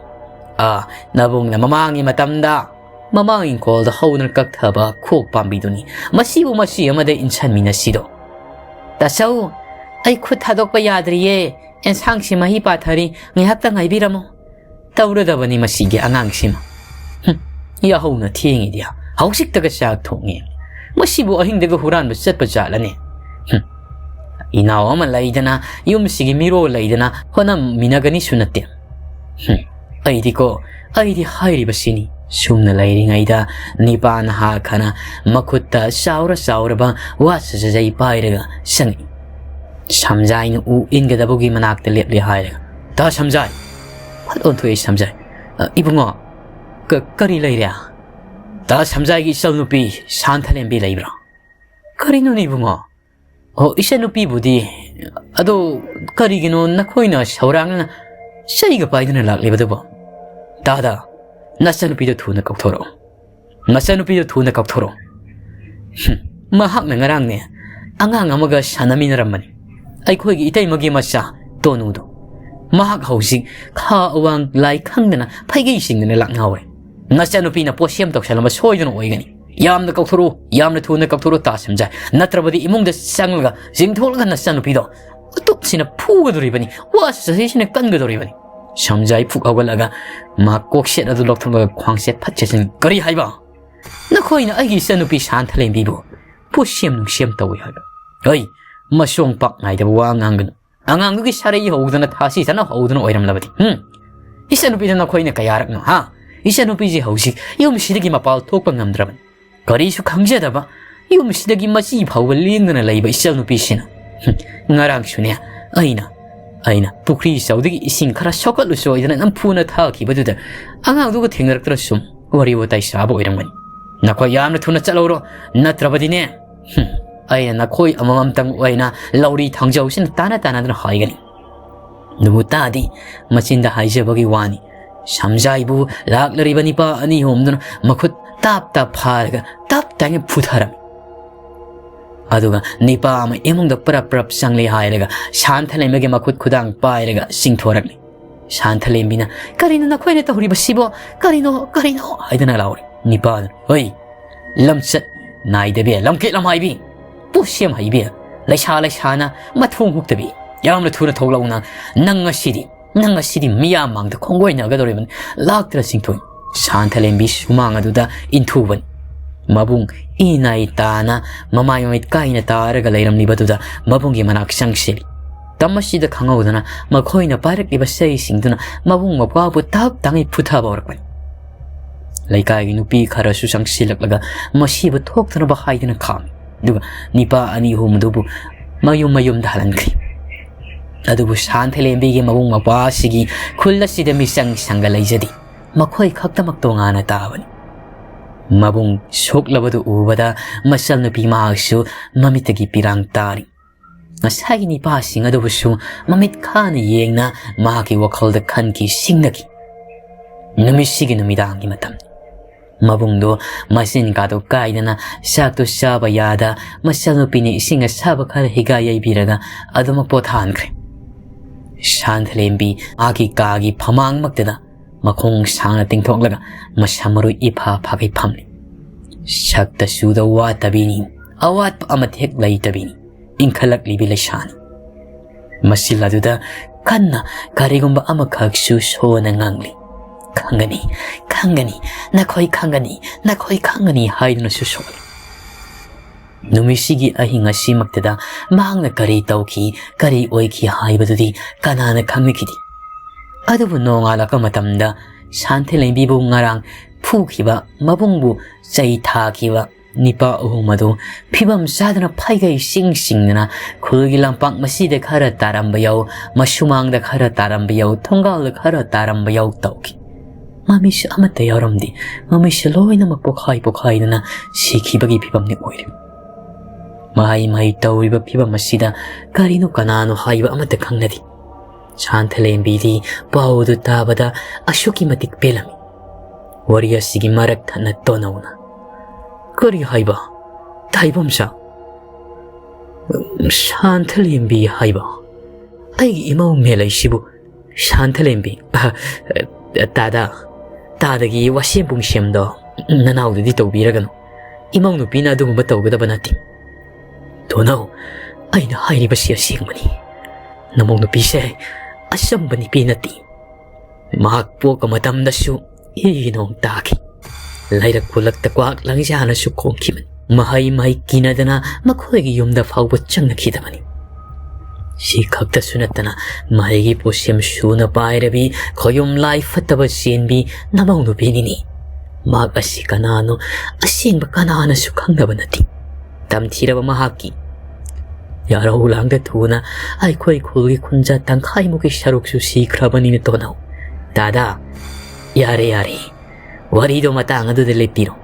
ꯑ, ꯅꯕꯨꯡꯅ ꯃꯃꯥꯡꯒꯤ ꯃꯇꯝꯗ ꯃꯃꯥꯡ ꯏꯪꯈꯣꯜꯗ ꯍꯧꯗꯨꯅ ꯀꯛꯊꯕ ꯈꯣꯛ ꯄꯥꯝꯕꯤꯗꯨꯅꯤ꯫ ꯃꯁꯤꯕꯨ ꯃꯁꯤ ꯑꯃꯗ ꯏꯟꯁꯟꯃꯤꯟꯅꯁꯤꯗꯣ꯫" "ꯇꯥꯆꯧ, ꯑꯩ ꯈꯨꯠ ꯊꯥꯗꯣꯛꯄ ꯌꯥꯗ꯭ꯔꯤꯌꯦ꯫ ꯑꯦꯟꯁꯥꯡꯁꯤ ꯃꯍꯤ ꯄꯥꯊꯔꯤ, ꯉꯥꯏꯍꯥꯛꯇ ꯉꯥꯏꯕꯤꯔꯝꯃꯨ꯫" "ꯇꯧꯔꯗꯕꯅꯤ ꯃꯁꯤꯒꯤ ꯑꯉꯥꯡꯁꯤꯃ꯫ ꯍꯨꯝ, ꯌꯥꯍꯧꯅ ꯊꯦꯡꯉꯤꯗꯤ, ꯍꯧꯖꯤꯛꯇꯒ ꯆꯥꯛ ꯊꯣꯡꯉꯤ꯫ ꯃꯁꯤꯕꯨ ꯑꯍꯤꯡꯗꯒ ꯍꯨꯔꯥꯟꯕ ꯆꯠꯄ ꯖꯥꯠꯂꯅꯦ? ꯍꯨꯝ, ꯏꯅꯥꯎ ꯑꯃ ꯂꯩꯗꯅ, ꯌꯨꯝꯁꯤꯒꯤ ꯃꯤꯔꯣꯜ ꯂꯩꯗꯅ ꯍꯣꯠꯅꯃꯤꯟꯅꯒꯅꯤꯁꯨ ꯅꯠꯇꯦ꯫ ꯍꯨꯝ, ꯑꯩꯗꯤꯀꯣ, ꯑꯩꯗꯤ ꯍꯥꯏꯔꯤꯕꯁꯤꯅꯤ꯫" ꯁꯨꯝꯅ ꯂꯩꯔꯤꯉꯩꯗ ꯅꯤꯄꯥ ꯅꯍꯥ ꯈꯔ ꯃꯈꯨꯠꯇ ꯆꯥꯎꯔ ꯆꯥꯎꯔꯕ ꯋꯥ ꯁꯖꯖꯩ ꯄꯥꯏꯔꯒ ꯆꯪꯉꯛꯏ꯫ ꯁꯝꯖꯥꯏꯅ ꯎ ꯏꯟꯒꯗꯕꯒꯤ ꯃꯅꯥꯛꯇ ꯂꯦꯞꯂꯦ ꯍꯥꯏꯔꯒ, "ꯇꯥ ꯁꯝꯖꯥꯏ!" ꯐꯠ ꯑꯣꯟꯊꯣꯛꯑꯦ ꯁꯝꯖꯥꯏ꯫ "ꯑ, ꯏꯕꯨꯡꯉꯣ, ꯀ-, ꯀꯔꯤ ꯂꯩꯔꯦ? ꯇꯥ ꯁꯝꯖꯥꯏꯒꯤ ꯏꯆꯜ ꯅꯨꯄꯤ ꯁꯥꯟꯊꯂꯦꯝꯕꯤ ꯂꯩꯕ꯭ꯔꯥ?" "ꯀꯔꯤꯅꯣꯅꯦ ꯏꯕꯨꯡꯉꯣ?" "ꯑꯣ, ꯏꯆꯟ ꯅꯨꯄꯤꯕꯨꯗꯤ, ꯑꯗꯣ ꯀꯔꯤꯒꯤꯅꯣ ꯅꯈꯣꯏꯅ ꯁꯧꯔꯥꯡꯅꯅ ꯆꯩꯒ ꯄꯥꯏꯗꯨꯅ ꯂꯥꯛꯂꯤꯕꯗꯨꯕꯣ? ꯇꯥꯗ, ꯅꯆꯟ ꯅꯨꯄꯤꯗꯣ ꯊꯨꯅ ꯀꯧꯊꯣꯔꯛꯑꯣ꯫ ꯅꯆꯟ ꯅꯨꯄꯤꯗꯣ ꯊꯨꯅ ꯀꯧꯊꯣꯔꯛꯑꯣ꯫" "ꯍꯨꯝ, ꯃꯍꯥꯛꯅ ꯉꯔꯥꯡꯅꯦ ꯑꯉꯥꯡ ꯑꯃꯒ ꯁꯥꯟꯅꯃꯤꯟꯅꯔꯝꯕꯅꯤ꯫ ꯑꯩꯈꯣꯏꯒꯤ ꯏꯇꯩꯃꯒꯤ ꯃꯆꯥ ꯇꯣꯅꯨꯗꯣ꯫ ꯃꯍꯥꯛ ꯍꯧꯖꯤꯛ ꯈꯥ ꯑꯋꯥꯡ ꯂꯥꯏ ꯈꯪꯗꯅ ꯐꯩꯒꯩ ꯆꯤꯡꯗꯅ ꯂꯥꯛꯅꯍꯧꯔꯦ꯫ "ꯅꯆꯟꯅꯨꯄꯤꯅ ꯄꯣꯠꯁꯦꯝ ꯇꯧꯁꯜꯂꯝꯕ ꯁꯣꯏꯗꯅ ꯑꯣꯏꯒꯅꯤ꯫ ꯌꯥꯝꯅ ꯀꯧꯊꯣꯔꯛꯎ, ꯌꯥꯝꯅ ꯊꯨꯅ ꯀꯧꯊꯣꯔꯛꯎ ꯇꯥ ꯁꯝꯖꯥꯏ꯫ ꯅꯠꯇ꯭ꯔꯕꯗꯤ ꯏꯃꯨꯡꯗ ꯆꯪꯂꯒ ꯆꯤꯡꯊꯣꯛꯂꯒ ꯅꯆꯟꯅꯨꯄꯤꯗꯣ ꯎꯇꯨꯞꯁꯤꯅ ꯐꯨꯒꯗꯧꯔꯤꯕꯅꯤ, ꯋꯥ ꯆꯁꯤꯁꯤꯅ ꯀꯟꯒꯗꯧꯔꯤꯕꯅꯤ꯫" ꯁꯝꯖꯥꯏ ꯐꯨꯛ ꯍꯧꯒꯠꯂꯒ ꯃꯍꯥꯛ ꯀꯣꯛꯁꯦꯠ ꯑꯗꯨ ꯂꯧꯊꯣꯛꯂꯒ ꯈ꯭ꯋꯥꯡꯁꯦꯠ ꯐꯠ ꯁꯦꯠꯆꯤꯟ, "ꯀꯔꯤ ꯍꯥꯏꯕ? ꯅꯈꯣꯏꯅ ꯑꯩꯒꯤ ꯏꯆꯟꯅꯨꯄꯤ ꯁꯥꯟꯊꯂꯦꯝꯕꯤꯕꯨ ꯄꯣꯠꯁꯦꯝ ꯅꯨꯡꯁꯦꯝ ꯇꯧꯏ ꯍꯥꯏꯕ? ꯍꯩ, ꯃꯁꯣꯡ ꯄꯥꯛ ꯅꯥꯏꯗꯕ ꯋꯥ ꯉꯥꯡꯒꯅꯨ꯫ ꯑꯉꯥꯡꯗꯨꯒꯤ ꯁꯥꯔꯩ ꯍꯧꯗꯅ ꯊꯥꯁꯤ ꯆꯠꯅ ꯍꯧꯗꯅ ꯑꯣꯏꯔꯝꯂꯕꯗꯤ, ꯍꯨꯝ? ꯏꯆꯟꯅꯨꯄꯤꯗ ꯅꯈꯣꯏꯅ ꯀꯌꯥꯔꯛꯅꯣ, ꯍꯥ? ꯏꯆꯟꯅꯨꯄꯤꯁꯤ ꯍꯧꯖꯤꯛ ꯌꯨꯝꯁꯤꯗꯒꯤ ꯃꯄꯥꯜ ꯊꯣꯛꯄ ꯉꯝꯗ꯭ꯔꯕꯅꯤ꯫ ꯀꯔꯤꯁꯨ ꯈꯪꯖꯗꯕ, ꯌꯨꯝꯁꯤꯗꯒꯤ ꯃꯆꯤ ꯐꯥꯎꯕ ꯂꯦꯡꯗꯅ ꯂꯩꯕ ꯏꯆꯟꯅꯨꯄꯤꯁꯤꯅ, ꯍꯨꯝ, ꯉꯔꯥꯡꯁꯨꯅꯦ, ꯑꯩꯅ, ꯑꯩꯅ ꯄꯨꯈ꯭ꯔꯤ ꯆꯧꯗꯒꯤ ꯏꯁꯤꯡ ꯈꯔ ꯁꯣꯛꯀꯠꯂꯨ ꯁꯣꯏꯗꯅ ꯅꯝꯐꯨꯅ ꯊꯥꯈꯤꯕꯗꯨꯗ ꯑꯉꯥꯡꯗꯨꯒ ꯊꯦꯡꯅꯔꯛꯇꯅ ꯁꯨꯝ ꯋꯥꯔꯤ ꯋꯥꯇꯥꯏ ꯁꯥꯕ ꯑꯣꯏꯔꯝꯒꯅꯤ꯫ ꯅꯈꯣꯏ ꯌꯥꯝꯅ ꯊꯨꯅ ꯆꯠꯍꯧꯔꯣ, ꯅꯠꯇ꯭ꯔꯕꯗꯤꯅꯦ, ꯍꯨꯝ, ꯑꯩꯅ ꯅꯈꯣꯏ ꯑꯃꯃꯝꯇꯪ ꯑꯣꯏꯅ ꯂꯧꯔꯤ ꯊꯥꯡꯖꯧꯁꯤꯅ ꯇꯥꯟꯅ ꯇꯥꯟꯅꯗꯨꯅ ꯍꯥꯏꯒꯅꯤ꯫ ꯑꯗꯨꯕꯨ ꯇꯥꯗꯤ ꯃꯆꯤꯟꯗ ꯍꯥꯏꯖꯕꯒꯤ ꯋꯥꯅꯤ꯫ ꯁꯝꯖꯥꯏꯕꯨ ꯂꯥꯛꯂꯔꯤꯕ ꯅꯤꯄꯥ ꯑꯅꯤ ꯑꯍꯨꯝꯗꯨꯅ ꯃꯈꯨꯠ ꯇꯥꯞ ꯇꯥꯞ ꯐꯥꯔꯒ ꯇꯞ ꯇꯥꯏꯅ ꯐꯨꯊꯔꯝꯃꯤ꯫ ꯑꯗꯨꯒ ꯅꯤꯄꯥ ꯑꯃ ꯏꯃꯨꯡꯗ ꯄꯔꯞ ꯄꯔꯞ ꯆꯪꯂꯦ ꯍꯥꯏꯔꯒ ꯁꯥꯟꯊꯂꯦꯝꯕꯒꯤ ꯃꯈꯨꯠ ꯈꯨꯗꯥꯡ ꯄꯥꯏꯔꯒ ꯆꯤꯡꯊꯣꯔꯛꯂꯤ꯫ ꯁꯥꯟꯊꯂꯦꯝꯕꯤꯅ, "ꯀꯔꯤꯅꯣ ꯅꯈꯣꯏꯅ ꯇꯧꯔꯤꯕꯁꯤꯕꯣ? ꯀꯔꯤꯅꯣ? ꯀꯔꯤꯅꯣ?" ꯍꯥꯏꯗꯅ ꯂꯥꯎꯔꯤ꯫ ꯅꯤꯄꯥꯗꯨꯅ, "ꯍꯣꯏ, ꯂꯝꯆꯠ ꯅꯥꯏꯗꯕꯤ, ꯂꯝꯀꯦꯠ ꯂꯝꯍꯥꯏꯕꯤ, ꯄꯣꯠꯁꯦꯝ ꯍꯩꯕꯤ, ꯂꯩꯁꯥ ꯂꯩꯁꯥꯅ ꯃꯊꯣꯡ ꯍꯨꯛꯇꯕꯤ, ꯌꯥꯝꯅ ꯊꯨꯅ ꯊꯣꯛꯂꯛꯎꯅ, ꯅꯪ ꯉꯁꯤꯗꯤ, ꯅꯪ ꯉꯁꯤꯗꯤ ꯃꯤꯌꯥꯝ ꯃꯥꯡꯗ ꯈꯣꯡꯒꯣꯏꯅꯒꯗꯧꯔꯤꯕꯅꯤ, ꯂꯥꯛꯇ꯭ꯔ ꯆꯤꯡꯊꯣꯏ꯫" ꯁꯥꯟꯊꯂꯦꯝꯕꯤ ꯁꯨꯃꯥꯡ ꯑꯗꯨꯗ ꯏꯟꯊꯨꯕꯅꯤ꯫ ꯃꯕꯨꯡ ꯏꯅꯥꯏ ꯇꯥꯅ ꯃꯃꯥꯏ ꯃꯃꯤꯠ ꯀꯥꯏꯅ ꯇꯥꯔꯒ ꯂꯩꯔꯝꯂꯤꯕꯗꯨꯗ ꯃꯕꯨꯡꯒꯤ ꯃꯅꯥꯛ ꯆꯪꯁꯤꯜꯂꯤ꯫ ꯇꯝ ꯑꯁꯤꯗ ꯈꯪꯍꯧꯗꯅ ꯃꯈꯣꯏꯅ ꯄꯥꯏꯔꯛꯂꯤꯕ ꯆꯩꯁꯤꯡꯗꯨꯅ ꯃꯕꯨꯡ ꯃꯧꯄ꯭ꯋꯥꯕꯨ ꯇꯞ ꯇꯥꯉꯩ ꯐꯨꯊꯕ ꯍꯧꯔꯛꯄꯅꯤ꯫ ꯂꯩꯀꯥꯏꯒꯤ ꯅꯨꯄꯤ ꯈꯔꯁꯨ ꯆꯪꯁꯤꯜꯂꯛꯂꯒ ꯃꯁꯤꯕꯨ ꯊꯣꯛꯇꯅꯕ ꯍꯥꯏꯗꯨꯅ ꯈꯥꯝꯃꯤ꯫ ꯑꯗꯨꯒ ꯅꯤꯄꯥ ꯑꯅꯤ ꯑꯍꯨꯝ ꯑꯗꯨꯕꯨ ꯃꯌꯨꯝ ꯃꯌꯨꯝꯗ ꯍꯜꯍꯟꯈ꯭ꯔꯤ꯫ ꯑꯗꯨꯕꯨ ꯁꯥꯟꯊꯂꯦꯝꯕꯤꯒꯤ ꯃꯕꯨꯡ ꯃꯧꯄ꯭ꯋꯥꯁꯤꯒꯤ ꯈꯨꯜ ꯑꯁꯤꯗ ꯃꯤꯆꯪ ꯁꯪꯒ ꯂꯩꯖꯗꯦ꯫ ꯃꯈꯣꯏ ꯈꯛꯇꯃꯛ ꯇꯣꯉꯥꯟꯅ ꯇꯥꯕꯅꯤ꯫ ꯃꯕꯨꯡ ꯁꯣꯛꯂꯕꯗꯨ ꯎꯕꯗ ꯃꯆꯜꯅꯨꯄꯤ ꯃꯍꯥꯛꯁꯨ ꯃꯃꯤꯠꯇꯒꯤ ꯄꯤꯔꯥꯡ ꯇꯥꯔꯤ꯫ ꯉꯁꯥꯏꯒꯤ ꯅꯤꯄꯥꯁꯤꯡ ꯑꯗꯨꯕꯨꯁꯨ ꯃꯃꯤꯠ ꯈꯥꯅ ꯌꯦꯡꯅ ꯃꯍꯥꯛꯀꯤ ꯋꯥꯈꯜꯗ ꯈꯟꯈꯤ, ꯁꯤꯡꯅꯈꯤ꯫ ꯅꯨꯃꯤꯠꯁꯤꯒꯤ ꯅꯨꯃꯤꯗꯥꯡꯒꯤ ꯃꯇꯝꯅꯤ꯫ ꯃꯕꯨꯡꯗꯣ ꯃꯆꯤꯟ ꯀꯥꯗꯣ ꯀꯥꯏꯗꯅ ꯆꯥꯛꯇꯣ ꯆꯥꯕ ꯌꯥꯗ ꯃꯆꯜꯅꯨꯄꯤꯅ ꯏꯁꯤꯡ ꯑꯁꯥꯕ ꯈꯔ ꯍꯤꯒꯥꯏ ꯌꯩꯕꯤꯔꯒ ꯑꯗꯨꯃꯛ ꯄꯣꯊꯥꯍꯟꯈ꯭ꯔꯦ꯫ ꯁꯥꯟꯊꯂꯦꯝꯕꯤ ꯃꯍꯥꯛꯀꯤ ꯀꯥꯒꯤ ꯐꯃꯥꯡꯃꯛꯇꯗ ꯃꯈꯣꯡ ꯁꯥꯡꯅ ꯇꯤꯡꯊꯣꯛꯂꯒ ꯃꯁꯝ ꯃꯔꯨ ꯏꯐꯥ ꯐꯥꯒꯩ ꯐꯝꯂꯤ꯫ ꯁꯛꯇ ꯆꯨꯗ ꯋꯥꯠꯇꯕꯤꯅꯤ, ꯑꯋꯥꯠꯄ ꯑꯃꯠꯇ ꯍꯦꯛ ꯂꯩꯇꯕꯤꯅꯤ ꯏꯪꯈꯠꯂꯛꯂꯤꯕꯤ ꯂꯩꯁꯥꯅꯤ꯫ ꯃꯁꯤꯜ ꯑꯗꯨꯗ ꯀꯟꯅ ꯀꯔꯤꯒꯨꯝꯕ ꯑꯃꯈꯛꯁꯨ ꯁꯣꯟꯅ ꯉꯥꯡꯂꯤ꯫ "ꯈꯪꯒꯅꯤ, ꯈꯪꯒꯅꯤ, ꯅꯈꯣꯏ ꯈꯪꯒꯅꯤ, ꯅꯈꯣꯏ ꯈꯪꯒꯅꯤ" ꯍꯥꯏꯗꯨꯅꯁꯨ ꯁꯣꯜꯂꯤ꯫ ꯅꯨꯃꯤꯠꯁꯤꯒꯤ ꯑꯍꯤꯡ ꯑꯁꯤꯃꯛꯇꯗ ꯃꯍꯥꯛꯅ ꯀꯔꯤ ꯇꯧꯈꯤ, ꯀꯔꯤ ꯑꯣꯏꯈꯤ ꯍꯥꯏꯕꯗꯨꯗꯤ ꯀꯅꯥꯅ ꯈꯪꯅꯈꯤꯗꯦ꯫ ꯑꯗꯨꯕꯨ ꯅꯣꯡꯉꯥꯜꯂꯛꯄ ꯃꯇꯝꯗ ꯁꯥꯟꯊꯂꯦꯝꯕꯤꯕꯨ ꯉꯔꯥꯡ ꯐꯨꯈꯤꯕ, ꯃꯕꯨꯡꯕꯨ ꯆꯩ ꯊꯥꯈꯤꯕ ꯅꯤꯄꯥ ꯑꯍꯨꯝ ꯑꯗꯨ ꯐꯤꯕꯝ ꯆꯥꯗꯅ ꯐꯩꯒꯩ ꯆꯤꯡ ꯆꯤꯡꯗꯅ ꯈꯨꯜꯒꯤ ꯂꯝꯄꯥꯛ ꯃꯁꯤꯗ ꯈꯔ ꯇꯥꯔꯝꯕ ꯌꯥꯎ, ꯃꯁꯨꯃꯥꯡꯗ ꯈꯔ ꯇꯥꯔꯝꯕ ꯌꯥꯎ, ꯊꯣꯡꯒꯥꯜꯗ ꯈꯔ ꯇꯥꯔꯝꯕ ꯌꯥꯎ ꯇꯧꯈꯤ꯫ ꯃꯃꯤꯁꯨ ꯑꯃꯠꯇ ꯌꯥꯎꯔꯝꯗꯦ꯫ ꯃꯃꯤꯁꯨ ꯂꯣꯏꯅꯃꯛ ꯄꯣꯈꯥꯏ ꯄꯣꯈꯥꯏꯗꯅ ꯁꯤꯈꯤꯕꯒꯤ ꯐꯤꯕꯝꯅꯤ ꯑꯣꯏꯔꯤꯕ꯫ ꯃꯍꯩ ꯃꯍꯩ ꯇꯧꯔꯤꯕ ꯐꯤꯕꯝ ꯑꯁꯤꯗ ꯀꯔꯤꯅꯣ ꯀꯅꯥꯅꯣ ꯍꯥꯏꯕ ꯑꯃꯠꯇ ꯈꯪꯅꯗꯦ꯫ ꯁꯥꯟꯊꯂꯦꯝꯕꯤꯗꯤ ꯄꯥꯎꯗꯨ ꯇꯥꯕꯗ ꯑꯁꯨꯛꯀꯤ ꯃꯇꯤꯛ ꯄꯦꯜꯂꯝꯃꯤ꯫ ꯋꯥꯔꯤ ꯑꯁꯤꯒꯤ ꯃꯔꯛ ꯊꯠꯅ ꯇꯣꯅꯧꯅ, "ꯀꯔꯤ ꯍꯥꯏꯕ? ꯇꯥꯏꯕꯝꯆꯥ?" "ꯁꯥꯟꯊꯂꯦꯝꯕꯤ ꯍꯥꯏꯕ? ꯑꯩꯒꯤ ꯏꯃꯧ ꯃꯦꯂꯩꯁꯤꯕꯨ ꯁꯥꯟꯊꯂꯦꯝꯕꯤ?" "ꯑ, ꯇꯥꯗ, ꯇꯥꯗꯒꯤ ꯋꯥꯁꯦꯝ ꯄꯨꯡꯁꯦꯝꯗꯣ ꯅꯅꯥꯎꯗꯗꯤ ꯇꯧꯕꯤꯔꯒꯅꯨ꯫ ꯏꯃꯧ ꯅꯨꯄꯤꯅ ꯑꯗꯨꯒꯨꯝꯕ ꯇꯧꯒꯗꯕ ꯅꯠꯇꯦ꯫ ꯇꯣꯅꯧ, ꯑꯩꯅ ꯍꯥꯏꯔꯤꯕꯁꯤ ꯑꯁꯦꯡꯕꯅꯤ꯫ ꯅꯃꯧ ꯅꯨꯄꯤꯁꯦ ꯑꯆꯝꯕ ꯅꯨꯄꯤ ꯅꯠꯇꯦ꯫ ꯃꯍꯥꯛ ꯄꯣꯛꯄ ꯃꯇꯝꯗꯁꯨ ꯏ ꯅꯣꯡ ꯇꯥꯈꯤ꯫ ꯂꯩꯔꯛ ꯈꯨꯂꯛꯇ ꯀ꯭ꯋꯥꯛ ꯂꯪꯖꯥꯅꯁꯨ ꯈꯣꯡꯈꯤꯕꯅꯤ꯫ ꯃꯍꯩ ꯃꯍꯩ ꯀꯤꯅꯗꯅ ꯃꯈꯣꯏꯒꯤ ꯌꯨꯝꯗ ꯐꯥꯎꯕ ꯆꯪꯅꯈꯤꯗꯕꯅꯤ꯫ ꯁꯤ ꯈꯛꯇꯁꯨ ꯅꯠꯇꯅ ꯃꯍꯩꯒꯤ ꯄꯣꯠꯁꯦꯝ ꯁꯨꯅ ꯄꯥꯏꯔꯕꯤ, ꯈꯣꯌꯨꯝ ꯂꯥꯏ ꯐꯠꯇꯕ ꯆꯦꯟꯕꯤ ꯅꯃꯧ ꯅꯨꯄꯤꯅꯤꯅꯤ꯫ ꯃꯍꯥꯛ ꯑꯁꯤ ꯀꯅꯥꯅꯣ, ꯑꯁꯦꯡꯕ ꯀꯅꯥꯅꯁꯨ ꯈꯪꯗꯕ ꯅꯠꯇꯦ꯫ ꯇꯝꯊꯤꯔꯕ ꯃꯍꯥꯛꯀꯤ ꯌꯥꯔꯧ ꯂꯥꯡꯗ ꯊꯨꯅ ꯑꯩꯈꯣꯏ ꯈꯨꯜꯒꯤ ꯈꯨꯟꯖꯥ ꯇꯪꯈꯥꯏꯃꯨꯛꯀꯤ ꯁꯔꯨꯛꯁꯨ ꯁꯤꯈ꯭ꯔꯕꯅꯤꯅ ꯇꯣꯅꯧ꯫ ꯇꯥꯗ, ꯌꯥꯔꯦ, ꯌꯥꯔꯦ꯫ ꯋꯥꯔꯤꯗꯣ ꯃꯇꯥꯡ ꯑꯗꯨꯗ ꯂꯦꯞꯄꯤꯔꯣ꯫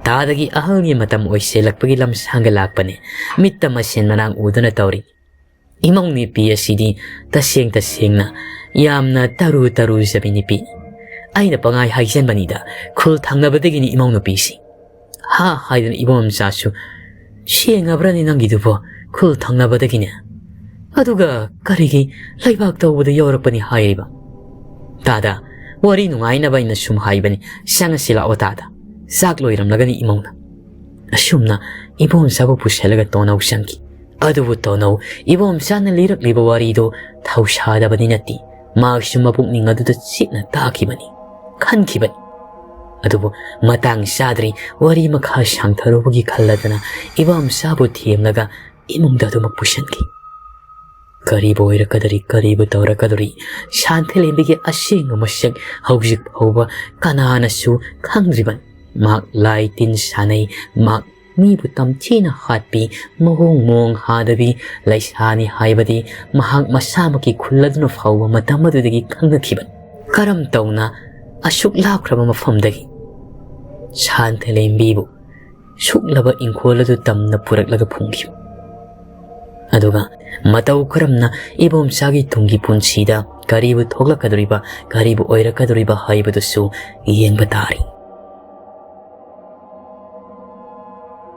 ꯇꯥꯗꯒꯤ ꯑꯍꯜꯒꯤ ꯃꯇꯝ ꯑꯣꯏꯁꯤꯜꯂꯛꯄꯒꯤ ꯂꯝꯁꯥꯡꯒ ꯂꯥꯛꯄꯅꯦ꯫ ꯃꯤꯠꯇ ꯃꯁꯦꯟ ꯃꯅꯥꯡ ꯎꯗꯨꯅ ꯇꯧꯔꯤ꯫ ꯏꯃꯧ ꯅꯨꯄꯤ ꯑꯁꯤꯗꯤ ꯇꯁꯦꯡ ꯇꯁꯦꯡꯅ ꯌꯥꯝꯅ ꯇꯔꯨ ꯇꯔꯨꯖꯕꯤ ꯅꯨꯄꯤ꯫ ꯑꯩꯅ ꯄꯉꯥꯏ ꯍꯥꯏꯖꯟꯕꯅꯤꯗ, ꯈꯨꯜ ꯊꯪꯅꯕꯗꯒꯤꯅꯤ ꯏꯃꯧ ꯅꯨꯄꯤꯁꯤ꯫ ꯍꯥ ꯍꯥꯏꯗꯨꯅ ꯏꯕꯣꯝꯆꯥꯁꯨ, "ꯁꯦꯡꯉꯕ꯭ꯔꯅꯦ ꯅꯪꯒꯤꯗꯨꯕꯣ? ꯈꯨꯜ ꯊꯪꯅꯕꯗꯒꯤꯅꯦ?" ꯑꯗꯨꯒ ꯀꯔꯤꯒꯤ ꯂꯩꯕꯥꯛ ꯇꯧꯕꯗ ꯌꯧꯔꯛꯄꯅꯤ ꯍꯥꯏꯔꯤꯕ? ꯇꯥꯗ, ꯋꯥꯔꯤ ꯅꯨꯡꯉꯥꯏꯅꯕ ꯑꯩꯅ ꯁꯨꯝ ꯍꯥꯏꯕꯅꯤ, ꯆꯪꯉꯁꯤ ꯂꯥꯛꯑꯣ ꯇꯥꯗ꯫ ꯆꯥꯛ ꯂꯣꯏꯔꯝꯂꯒꯅꯤ ꯏꯃꯧꯅ꯫ ꯑꯁꯨꯝꯅ ꯏꯕꯣꯝꯆꯥꯕꯨ ꯄꯨꯁꯜꯂꯒ ꯇꯣꯅꯧ ꯆꯪꯈꯤ꯫ ꯑꯗꯨꯕꯨ ꯇꯣꯅꯧ ꯏꯕꯣꯝꯆꯥꯅ ꯂꯤꯔꯛꯂꯤꯕ ꯋꯥꯔꯤꯗꯨ ꯊꯧꯁꯥꯗꯕꯗꯤ ꯅꯠꯇꯦ꯫ ꯃꯍꯥꯛꯁꯨ ꯃꯄꯨꯛꯅꯤꯡ ꯑꯗꯨꯗ ꯆꯦꯠꯅ ꯇꯥꯈꯤꯕꯅꯤ, ꯈꯟꯈꯤꯕꯅꯤ꯫ ꯑꯗꯨꯕꯨ ꯃꯇꯥꯡ ꯆꯥꯗ꯭ꯔꯤ ꯋꯥꯔꯤ ꯃꯈꯥ ꯁꯥꯡꯊꯔꯨꯕꯒꯤ ꯈꯜꯂꯗꯅ ꯏꯕꯣꯝꯆꯥꯕꯨ ꯊꯦꯝꯂꯒ ꯏꯃꯨꯡꯗ ꯑꯗꯨꯃꯛ ꯄꯨꯁꯤꯟꯈꯤ꯫ ꯀꯔꯤꯕꯨ ꯑꯣꯏꯔꯛꯀꯗꯧꯔꯤ, ꯀꯔꯤꯕꯨ ꯇꯧꯔꯛꯀꯗꯧꯔꯤ? ꯁꯥꯟꯊꯂꯦꯝꯕꯤꯒꯤ ꯑꯁꯦꯡꯕ ꯃꯁꯛ ꯍꯧꯖꯤꯛ ꯐꯥꯎꯕ ꯀꯅꯥꯅꯁꯨ ꯈꯪꯗ꯭ꯔꯤꯕꯅꯤ꯫ ꯃꯍꯥꯛ ꯂꯥꯏ ꯇꯤꯟ ꯁꯥꯟꯅꯩ, ꯃꯍꯥꯛ ꯃꯤꯕꯨ ꯇꯝꯊꯤꯅ ꯍꯥꯠꯄꯤ, ꯃꯑꯣꯡ ꯃꯑꯣꯡ ꯍꯥꯗꯕꯤ ꯂꯩꯁꯥꯅꯤ ꯍꯥꯏꯕꯗꯤ ꯃꯍꯥꯛ ꯃꯁꯥꯃꯛꯀꯤ ꯈꯨꯜ ꯑꯗꯨꯅ ꯐꯥꯎꯕ ꯃꯇꯝ ꯑꯗꯨꯗꯒꯤ ꯈꯪꯅꯈꯤꯕꯅꯤ꯫ ꯀꯔꯝ ꯇꯧꯅ ꯑꯁꯨꯛ ꯂꯥꯞꯈ꯭ꯔꯕ ꯃꯐꯝꯗꯒꯤ ꯁꯥꯟꯊꯂꯦꯝꯕꯤꯕꯨ ꯁꯨꯛꯂꯕ ꯏꯪꯈꯣꯜ ꯑꯗꯨ ꯇꯝꯅ ꯄꯨꯔꯛꯂꯒ ꯐꯨꯝꯈꯤꯕ? ꯑꯗꯨꯒ ꯃꯇꯧ ꯀꯔꯝꯅ ꯏꯕꯣꯝꯆꯥꯒꯤ ꯇꯨꯡꯒꯤ ꯄꯨꯟꯁꯤꯗ ꯀꯔꯤꯕꯨ ꯊꯣꯛꯂꯛꯀꯗꯧꯔꯤꯕ, ꯀꯔꯤꯕꯨ ꯑꯣꯏꯔꯛꯀꯗꯧꯔꯤꯕ ꯍꯥꯏꯕꯗꯨꯁꯨ ꯌꯦꯡꯕ ꯇꯥꯔꯤ꯫